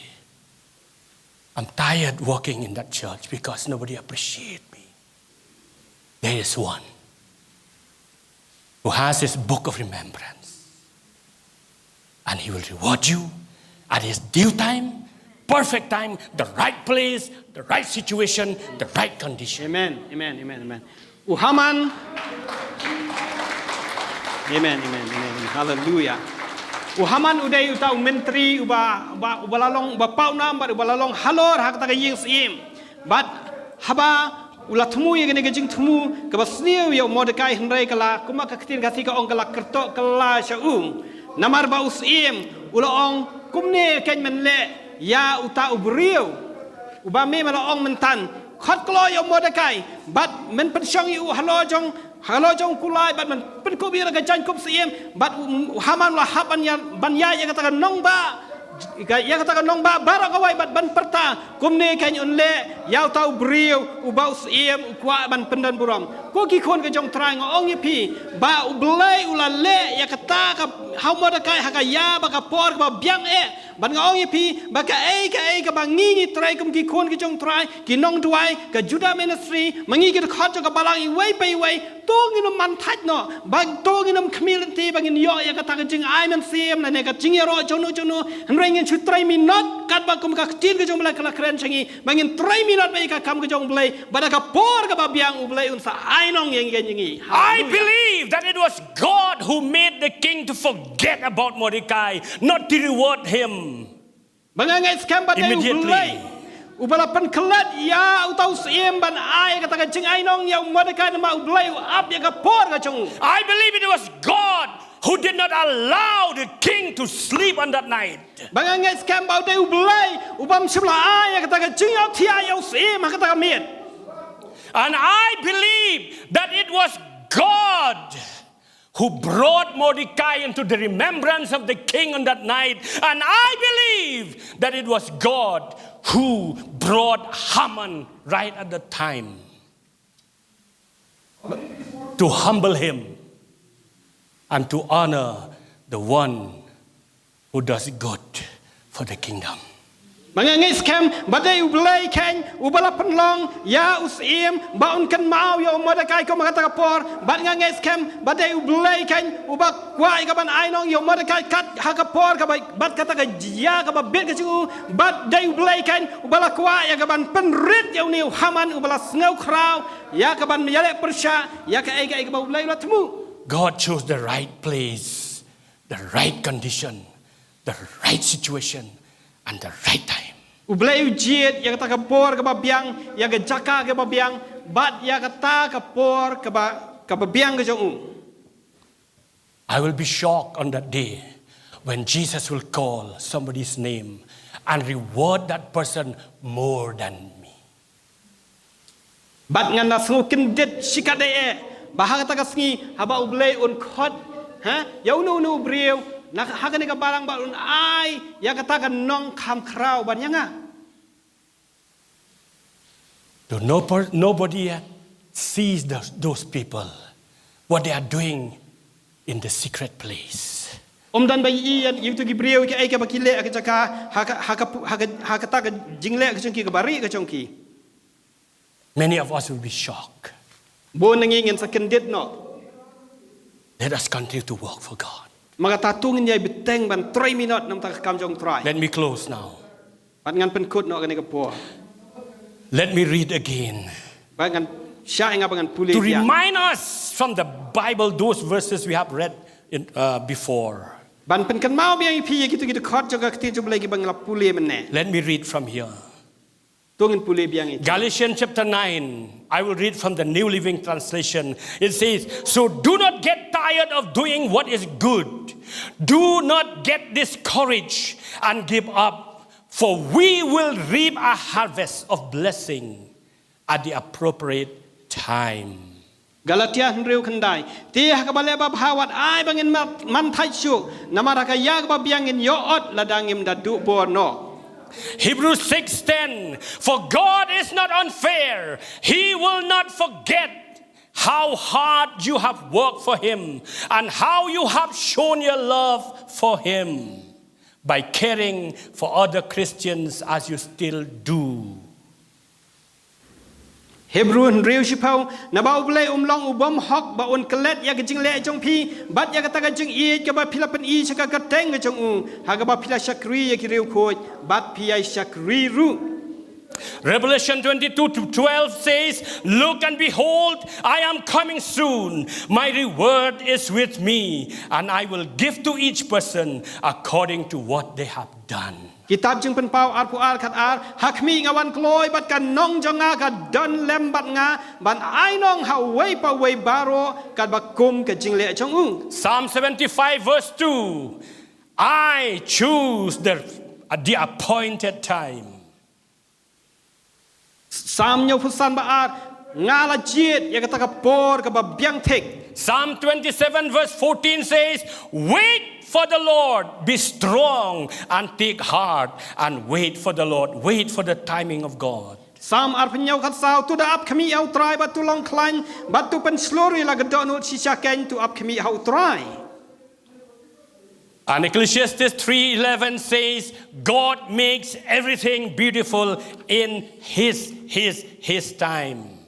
I'm tired working in that church because nobody appreciate me. There is one who has his book of remembrance. And he will reward you at his due time, perfect time, the right place, the right situation, the right condition. Amen, amen, amen, amen. U Haman. Amen, amen, amen, amen. Haleluya. U Haman u dei uta u myntri uba, uba, uba la long, uba pawnam bad uba la long halor ha kata ka ïing syiem. Bad haba u la thmu ïa kane ka jingthmu kaba sniew ïa u Mordekai, hynrei ka la, kumba ka ktien Khasi ka ong, ka la kyrtoh kylla sha u. Namar ba u syiem u la ong, kumne keiñ men leh ïa uta u briew uba me me la ong mynta, khot kloi ïa u Mordekai bad men pynshong ïa u halor jong, halor jong u kulai bad men pynkup ïa u da ka jaiñkup syiem, bad u, u Haman u la hap ban ïa, ban ïaid ïa kata ka nongbah Ka, ïa kata ka nongbah baroh kawei bad ban pyrta kumne kan un leh ïa uta u briew uba u syiem u kwah ban pyndon burom. Ko ki khun ka jong U Trai, nga ong ïa phi ba U Blei u la leh ïa kata ka ha u Mordekai ha ka ïa ba ka por kaba biang eh. Bad nga ong ïa phi ba kaei kaei kaba ngi ngi trei kum ki khun ka jong U Trai, ki nongduwai ka Judah Ministry, ma ngi ki dkhot jong ka balang iwei pa iwei, to ngin ym man thait noh, ba to ngin ym khmih lynti ba ngin ïoh ïa kata ka jingai mynsiem lane ka jingïaroh jong no jong no. Hynrei ngin shu trei minot katba kum ka ktien ka jong U Blei ka la kren sha ngi ba ngin trei minot bad ïa ka kam ka jong U Blei, bad ha ka por kaba biang U Blei un sa ai nong ïa ngi, ïa ngi. I Hallelujah. Believe that it was God who made the king to forget about Mordecai, not to reward him. Ba nga ngeit skhem ba dei U Blei uba la pynklet ïa uta u syiem ban ai kata ka jingai nong ïa u Mordekai, namar U Blei u ap ïa ka por ka jong u. I believe it was God who did not allow the king to sleep on that night. Ba nga ngeit skhem ba dei U Blei u bym shym la ai ïa kata ka jingïohthiah ïa u syiem ha kata ka miet. And I believe that it was God who brought Mordecai into the remembrance of the king on that night. And I believe that it was God who brought Haman right at the time to humble him and to honor the one who does good for the kingdom. Ba nga ngeit skhem ba dei U Blei khein uba la pynlong ïa u syiem ba un kynmaw ïa u Mordekai kum ha kata ka por. Bad nga ngeit skhem ba dei U Blei khein uba kwah ïa ka ban ai nong ïa u Mordekai kat ha ka por kaba, bad kata ka jia kaba bit ka jong u. Bad dei U Blei khein uba la kwah ïa ka ban pynrit ïa une u Haman uba la sngew khraw ïa ka ban ïaleh pyrshah ïa kaei kaei kaba U Blei u la thmu. God chose the right place, the right condition, the right situation, and the right time. U Blei u jied ïa kata ka por kaba biang, ïa ka jaka kaba biang, bad ïa kata ka por kaba, kaba biang ka jong u. I will be shocked on that day when Jesus will call somebody's name and reward that person more than me. Bad ngan da sngew kyndit shikatdei eh ba ha kata ka sngi haba U Blei un khot, ha, ïa uno uno u briew na ha kane ka balang bad un ai ïa kata ka nong kham khraw ban ïa nga. Though no per-, nobody yet sees those, those people, what they are doing in the secret place. Ym don ba ïohi ïa kito ki briew ïa kaei kaba ki leh ha ka jaka, ha ka, ha ka, ha ka, ha kata ka jingleh ka jong ki, kaba rieh ka jong ki. Many of us will be shocked. Bun na ngi ngin sa kyndit noh. Let us continue to work for God. Ma kata to ngin ïai bteng ban trei minot namar ka kam jong U Trai. Let me close now. Bad ngan pynkut noh kane ka por. Let me read again. Bad ngan shah ïa nga ba ngan pule biang. To remind us from the Bible those verses we have read in, uh, before. Ban pynkynmaw biang ïa phi ïa kito ki dkhot jong ka ktien jong U Blei kiba ngi la pule mynne. Let me read from here. To ngin pule biang ïa ki. Galatians chapter nine, I will read from the New Living Translation. It says, "So do not get tired of doing what is good. Do not get discouraged and give up, for we will reap a harvest of blessing at the appropriate time." Galatia hynriew khyndai. Te ha kaba leh babha wat ai ba ngin man, man thait shuh, namar ha ka ïa kaba biang ngin ïoh ot lada ngim da duh bor noh. Hebrews six ten, "For God is not unfair. He will not forget how hard you have worked for him and how you have shown your love for him by caring for other Christians as you still do." Hebru hynriew shiphew, naba U Blei um long u bym hok ba un klet ïa ka jingleh jong phi bad ïa kata ka jingïeit kaba phi la pyni sha ka kyrteng ka jong u, ha kaba phi la shakri ïa ki riewkhuid bad phi ïai shakri ruh. Revelation twenty-two to twelve says, "Look and behold, I am coming soon. My reward is with me, and I will give to each person according to what they have done." Kitab Jingpynpaw arphew ar khat ar, "Ha khmih nga wan kloi bad ka nong jong nga ka don lem bad nga ban ai nong ha uwei pa uwei baroh katba kum ka jingleh jong u." Psalm seventy-five verse two, "I choose the, the appointed time." Psalm hynñiewphew san ba ar, "Nga la jied ïa kata ka por kaba biang thik." Psalm twenty-seven verse fourteen says, "Wait for the Lord, be strong and take heart and wait for the Lord. Wait for the timing of God. Salm arphew hynñiew khatsaw, to da ap khmih ha U Trai bad to long khlaiñ bad to pynshlur ïa la ka dohnud shisha keiñ, to ap khmih ha U Trai. And Ecclesiastes three eleven says, God makes everything beautiful in his, his, his time.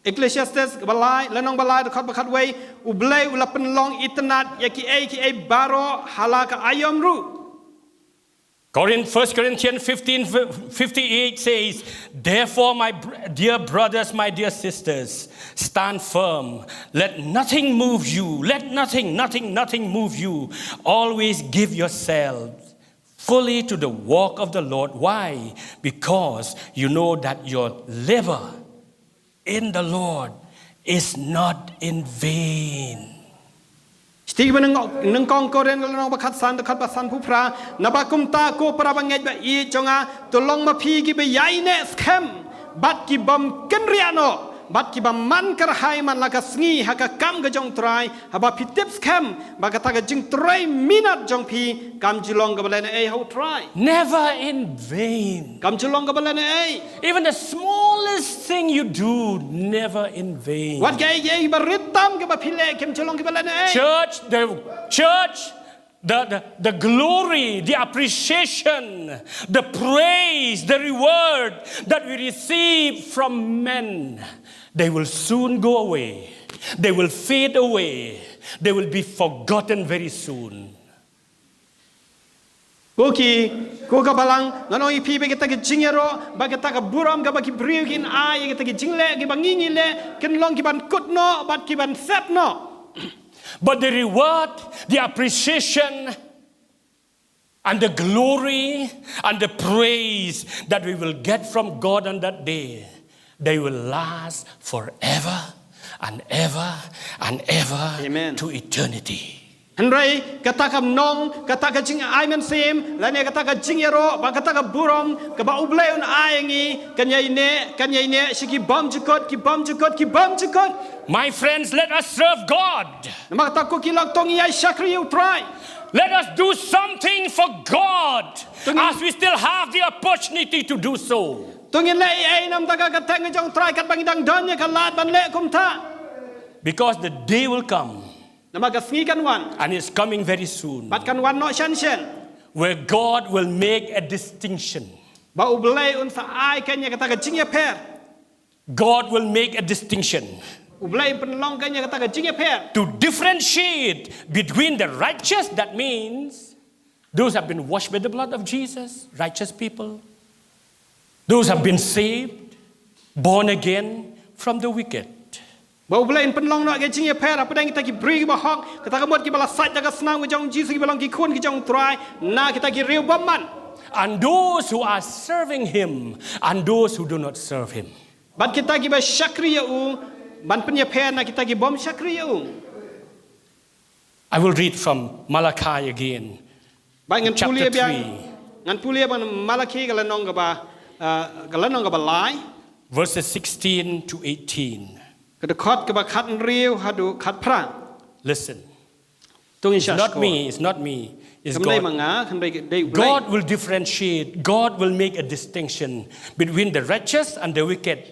Ecclesiastes ba lai, lynnong ba lai, dkhot ba khatwei, U Blei u la pynlong itynnad ïa kiei kiei baroh ha la ka aïom ruh. Corinth, First Corinthians fifteen fifty-eight says, therefore, my br- dear brothers, my dear sisters, stand firm. Let nothing move you. Let nothing, nothing, nothing move you. Always give yourselves fully to the work of the Lord. Why? Because you know that your labor in the Lord is not in vain. Shiti ba nyngkong Korinth lynnong ba khatsan, dkhot ba sanphew phra, naba kumta ko para bangeit ba ïeit jong nga, to long ma phi kiba ïaineh skhem bad ki bym kynriah noh bad kiba man kyrhai man la ka sngi ha ka kam ka jong U Trai, haba phi tip skhem ba kata ka jingtrei minot jong phi kam ju long kaba lehnohei ha U Trai. Never in vain. Kam ju long kaba lehnohei. Even the smallest thing you do, never in vain. Wat kaei kaei ba rit tam kaba phi leh, kam ju long kaba lehnohei. Church, the church, the, the, the glory, the appreciation, the praise, the reward that we receive from men, they will soon go away. They will fade away. They will be forgotten very soon. Ko ki, ko ka balang, ngan ong ïa phi ba kata ka jingïaroh, ba kata ka burom kaba ki briew kin ai, kata ki jingleh kiba ngi ngi leh, kin long kiban kut noh bad kiban set noh. But the reward, the appreciation, and the glory, and the praise that we will get from God on that day, they will last forever and ever and ever. Amen. To eternity. Hynrei kata ka nong, kata ka jingai mynsiem, lane kata ka jingïaroh, ba kata ka burom kaba U Blei un ai ïa ngi, kan ïaineh, kan ïaineh sha ki bymjukut, ki bymjukut, ki bymjukut. My friends, let us serve God. Namar kata ko ki lok, to ngin ïa shakri ïa U Trai. Let us do something for God as we still have the opportunity to do so. To ngin leh ei ei namar ka kyrteng ka jong U Trai katba ngi dang don ïa ka lad ban leh kumta. Because the day will come, namar ka sngi kan wan, and it's coming very soon, bad kan wan noh shen shen, where God will make a distinction, ba U Blei un sa ai kane kata ka jingïapher. God will make a distinction. U Blei un pynlong kane kata ka jingïapher. To differentiate between the righteous, that means those have been washed by the blood of Jesus, righteous people. Those have been saved, born again from the wicked. Ba U Blei un pynlong noh ka jingïapher hapdeng kita ki briew kiba hok, kata ka mut kiba la sait da ka snam ka jong U Jisu, kiba long ki khun ka jong U Trai, na kita ki briew bymman. And those who are serving him and those who do not serve him. Bad kita kiba shakri ïa u, ban pynïapher na kita ki bym shakri ïa u. I will read from Malachi again. Ba ngan pule biang, ngan pule biang Malachi ka lynnong kaba, uh, ka lynnong kaba lai. Verses sixteen to eighteen. Ka dkhot kaba khathynriew haduh khatphra. Listen. To ngin sngap. It's not me, it's not me. It's God. Kam dei ma nga, kam dei, dei U Blei. God will differentiate. God will make a distinction between the righteous and the wicked.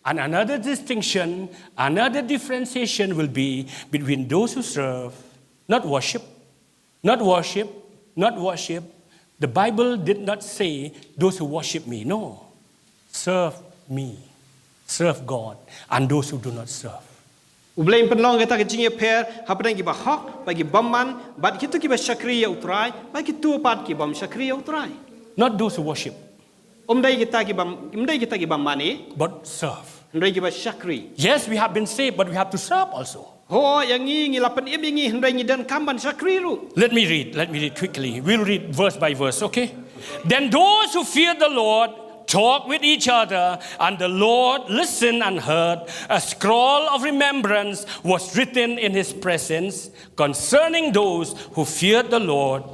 And another distinction, another differentiation will be between those who serve, not worship, not worship, not worship. The Bible did not say those who worship me. No. Serve me. Serve God. And those who do not serve. U Blei un pynlong kata ka jingïapher hapdeng kiba hok bad ki bymman, bad kito kiba shakri ïa U Trai bad kito pat ki bym shakri ïa U Trai. Not those who worship. Ym dei kita ki bym, ym dei kita kiba mane. But serve. Hynrei kiba shakri. Yes, we have been saved, but we have to serve also. Hooid, ïa ngi, ngi la pynim ïa ngi, hynrei ngi donkam ban shakri ruh. Let me read, let me read quickly. We'll read verse by verse, okay? Then those who feared the Lord talked with each other, and the Lord listened and heard. A scroll of remembrance was written in his presence concerning those who feared the Lord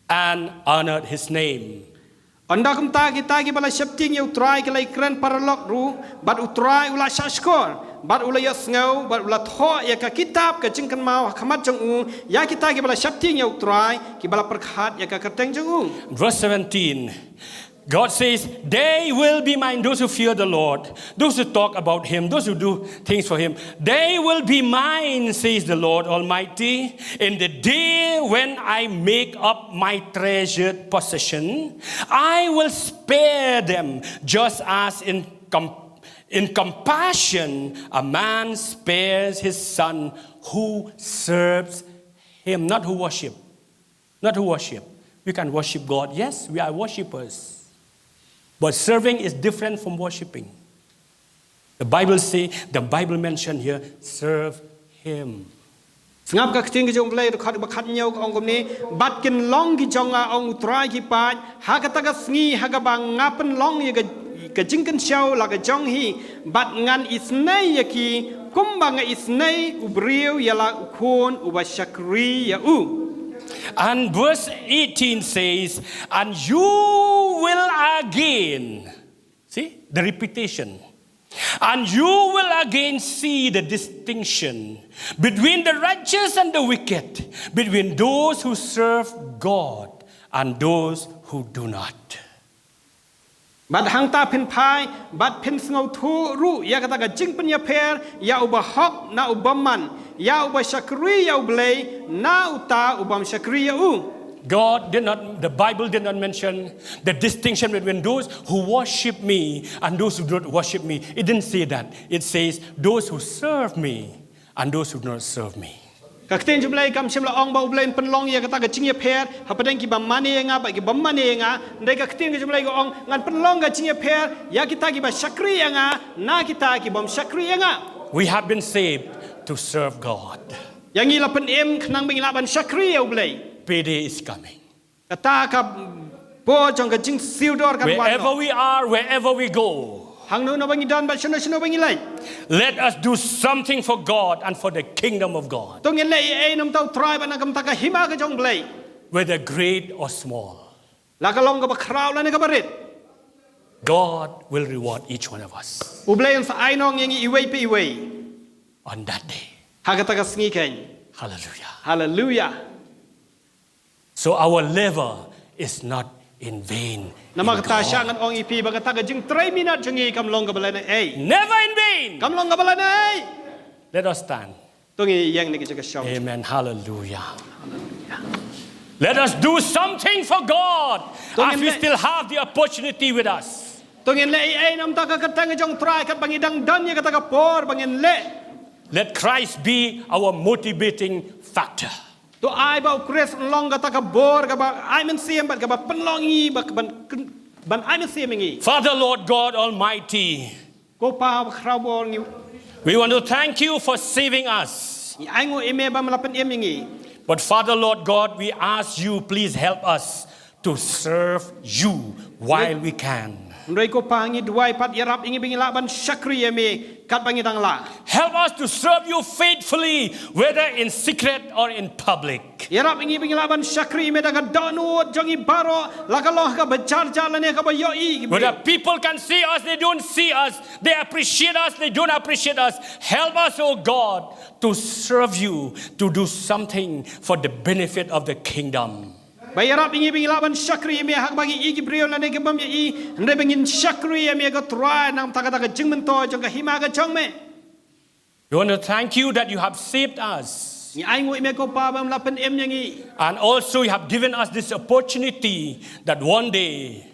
and honored his name. Ynda kumta kita kiba la sheptieng ïa U Trai ki la ïakren paralok ruh, bad U Trai u la shahshkor, bad u la ïohsngew, bad u la thoh ïa ka kitab ka jingkynmaw ha khmat jong u ïa kita kiba la sheptieng ïa U Trai, kiba la pyrkhat ïa ka kyrteng jong u. Verse seventeen. God says, "They will be mine, those who fear the Lord, those who talk about him, those who do things for him. They will be mine, says the Lord Almighty, in the day when I make up my treasured possession. I will spare them, just as in, com- in compassion a man spares his son who serves him," not who worship. Not to worship. We can worship God. Yes, we are worshippers. But serving is different from worshiping. The Bible say, the Bible mentioned here, serve Him. Sngap ka ktien ka jong U Blei, dkhot ba khat hynñiew ka ong kumne, bad kin long ki jong nga, ong U Trai ki paid, ha kata ka sngi, ha kaba nga pynlong ïa ka, ka jingkynshew la ka jong hi, bad ngan isynei ïa ki, kumba nga isynei u briew ïa la u khun uba shakri ïa u. And verse eighteen says, "And you will again," see, the repetition, "and you will again see the distinction between the righteous and the wicked, between those who serve God and those who do not." Bad hangta phin phai, bad phin sngewthuh ruh ïa kata ka jingpynïapher, ïa uba hok na u bymman, ïa uba shakri ïa U Blei, na uta u bym shakri ïa u. God did not, the Bible did not mention the distinction between those who worship me and those who do not worship me. It didn't say that. It says, "Those who serve me and those who do not serve me." Ka ktien jong U Blei kam shym la ong ba U Blei un pynlong ïa kata ka jingïapher hapdeng kiba mane ïa nga bad kiba mane ïa nga. Hynrei ka ktien ka jong U Blei ka ong, ngan pynlong ka jingïapher ïa kita kiba shakri ïa nga na kita ki bym shakri ïa nga. We have been saved to serve God. Ïa ngi la pynim khnang ba ngin lah ban shakri ïa U Blei. Payday is coming. Kata ka por jong ka jingsiew dor kan wan. Wherever we are, wherever we go, hangno hangno ba ngi don bad shano shano ba ngi leit, let us do something for God and for the kingdom of God. To ngin leh ei ei namar U Trai bad namar ka hima ka jong U Blei. Whether great or small, la ka long kaba khraw lane kaba rit, God will reward each one of us. U Blei un sa ai nong ïa ngi iwei pa iwei on that day. Ha kata ka sngi keiñ. Hallelujah. Hallelujah. So our labor is not in vain. Namar kata sha ngan ong ïa phi ba kata ka jingtrei minot jong ngi kam long kaba lehnohei. Never in vain. Kam long kaba lehnohei. Let us stand. To ngin ïeng na ka jaka shong. Amen. Hallelujah. Let us do something for God as we still have the opportunity with us. To ngin leh ei ei namar ka kyrteng jong U Trai katba ngi dang don ïa kata ka por ba ngin leh. Let Christ be our motivating factor. To ai ba U Khrist un long kata ka bor kaba ai mynsiem bad kaba pynlong ïa ngi ba ban, ban ai mynsiem ïa ngi. Father, Lord God Almighty, Ko Pa ba khraw bor, ngi, we want to thank you for saving us. Ngi ainguh ïa me ba me la pynim ïa ngi. But Father, Lord God, we ask you, please help us to serve you while we can. Hynrei ko Pa, ngi duwai pat, ïarap ïa ngi ba ngin lah ban shakri ïa me katba ngi dang lah. Help us to serve you faithfully, whether in secret or in public. Ïarap ïa ngi ba ngin lah ban shakri ïa me da ka dohnud jong ngi baroh, la ka long ha kaba jar jar lane ha kaba ïohi. Whether people can see us, they don't see us, they appreciate us, they don't appreciate us. Help us, O God, to serve you, to do something for the benefit of the kingdom. Ba ïarap ïa ngi ba ngin lah ban shakri ïa me ha kaba ngi ïohi ki briew lane ki bym ïohi, hynrei ba ngin shakri ïa me ko Trai namar kata ka jingmyntoi jong ka hima ka jong me. We want to thank you that you have saved us. Ngi ainguh ïa me ko Pa ba me la pynim ïa ngi. And also you have given us this opportunity that one day,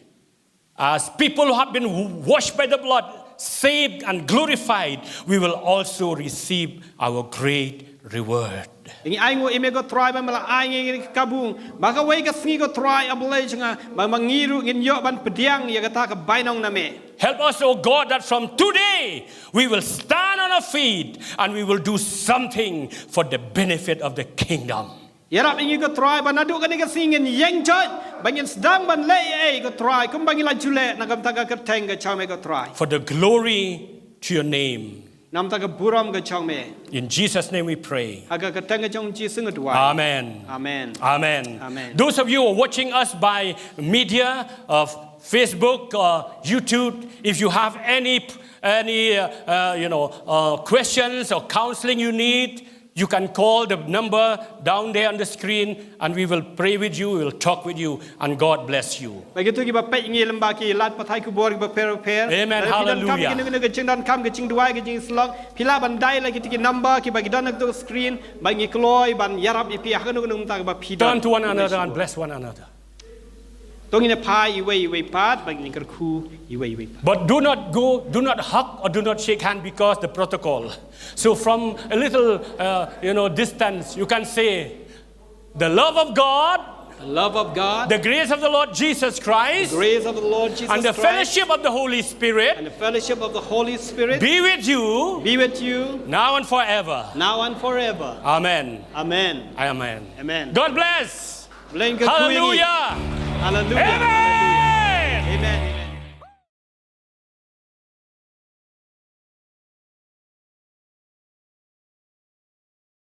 as people who have been washed by the blood, saved and glorified, we will also receive our great reward. Ngi ainguh ïa me ko Trai ba me la ai ïa ngi ka kabu ba kawei ka sngi ko Trai A Blei jong nga ba ma ngi ruh ngin ïoh ban pdiang ïa kata ka bainong na me. Help us, O God, that from today we will stand on our feet and we will do something for the benefit of the kingdom. Ïarap ïa ngi ko Trai ba naduh kane ka sngi ngin ïeng joit ba ngin sdang ban leh ei ei ko Trai kumba ngi la ju leh na ka bynta ka kyrteng ka jong me ko Trai. For the glory to your name. Namta ka burom ka jong me. In Jesus' name we pray. Ha ka kyrteng ka jong Jisu nga duwai. Amen. Amen. Amen. Amen. Those of you who are watching us by media, uh, Facebook, uh, YouTube, if you have any any uh, uh, you know uh, questions or counseling you need, you can call the number down there on the screen, and we will pray with you, we will talk with you, and God bless you. Bad kito kiba peit ngi lyngba ki lad pathai khubor kiba pher pher. Amen. Hallelujah. Kino kino ka jingdonkam, ka jingduwai, ka jingshlong, phi lah ban dial ïa kito ki number kiba ki don ha kito ka screen, bad ngi kloi ban ïarap ïa phi ha kano kano ka bynta kaba phi don. Turn to one another and bless one another. To ngin ïa phai iwei iwei pat, bad ngin ïa kyrkhu iwei iwei pat. But do not go, do not hug or do not shake hand because the protocol. So from a little, uh, you know, distance, you can say, the love of God, The love of God, the grace of the Lord Jesus Christ, the grace of the Lord Jesus and the Christ, fellowship of the Holy Spirit and the fellowship of the Holy Spirit be with you be with you now and forever. Now and forever. Amen. Amen. Amen. Amen. God bless. Hallelujah. Hallelujah.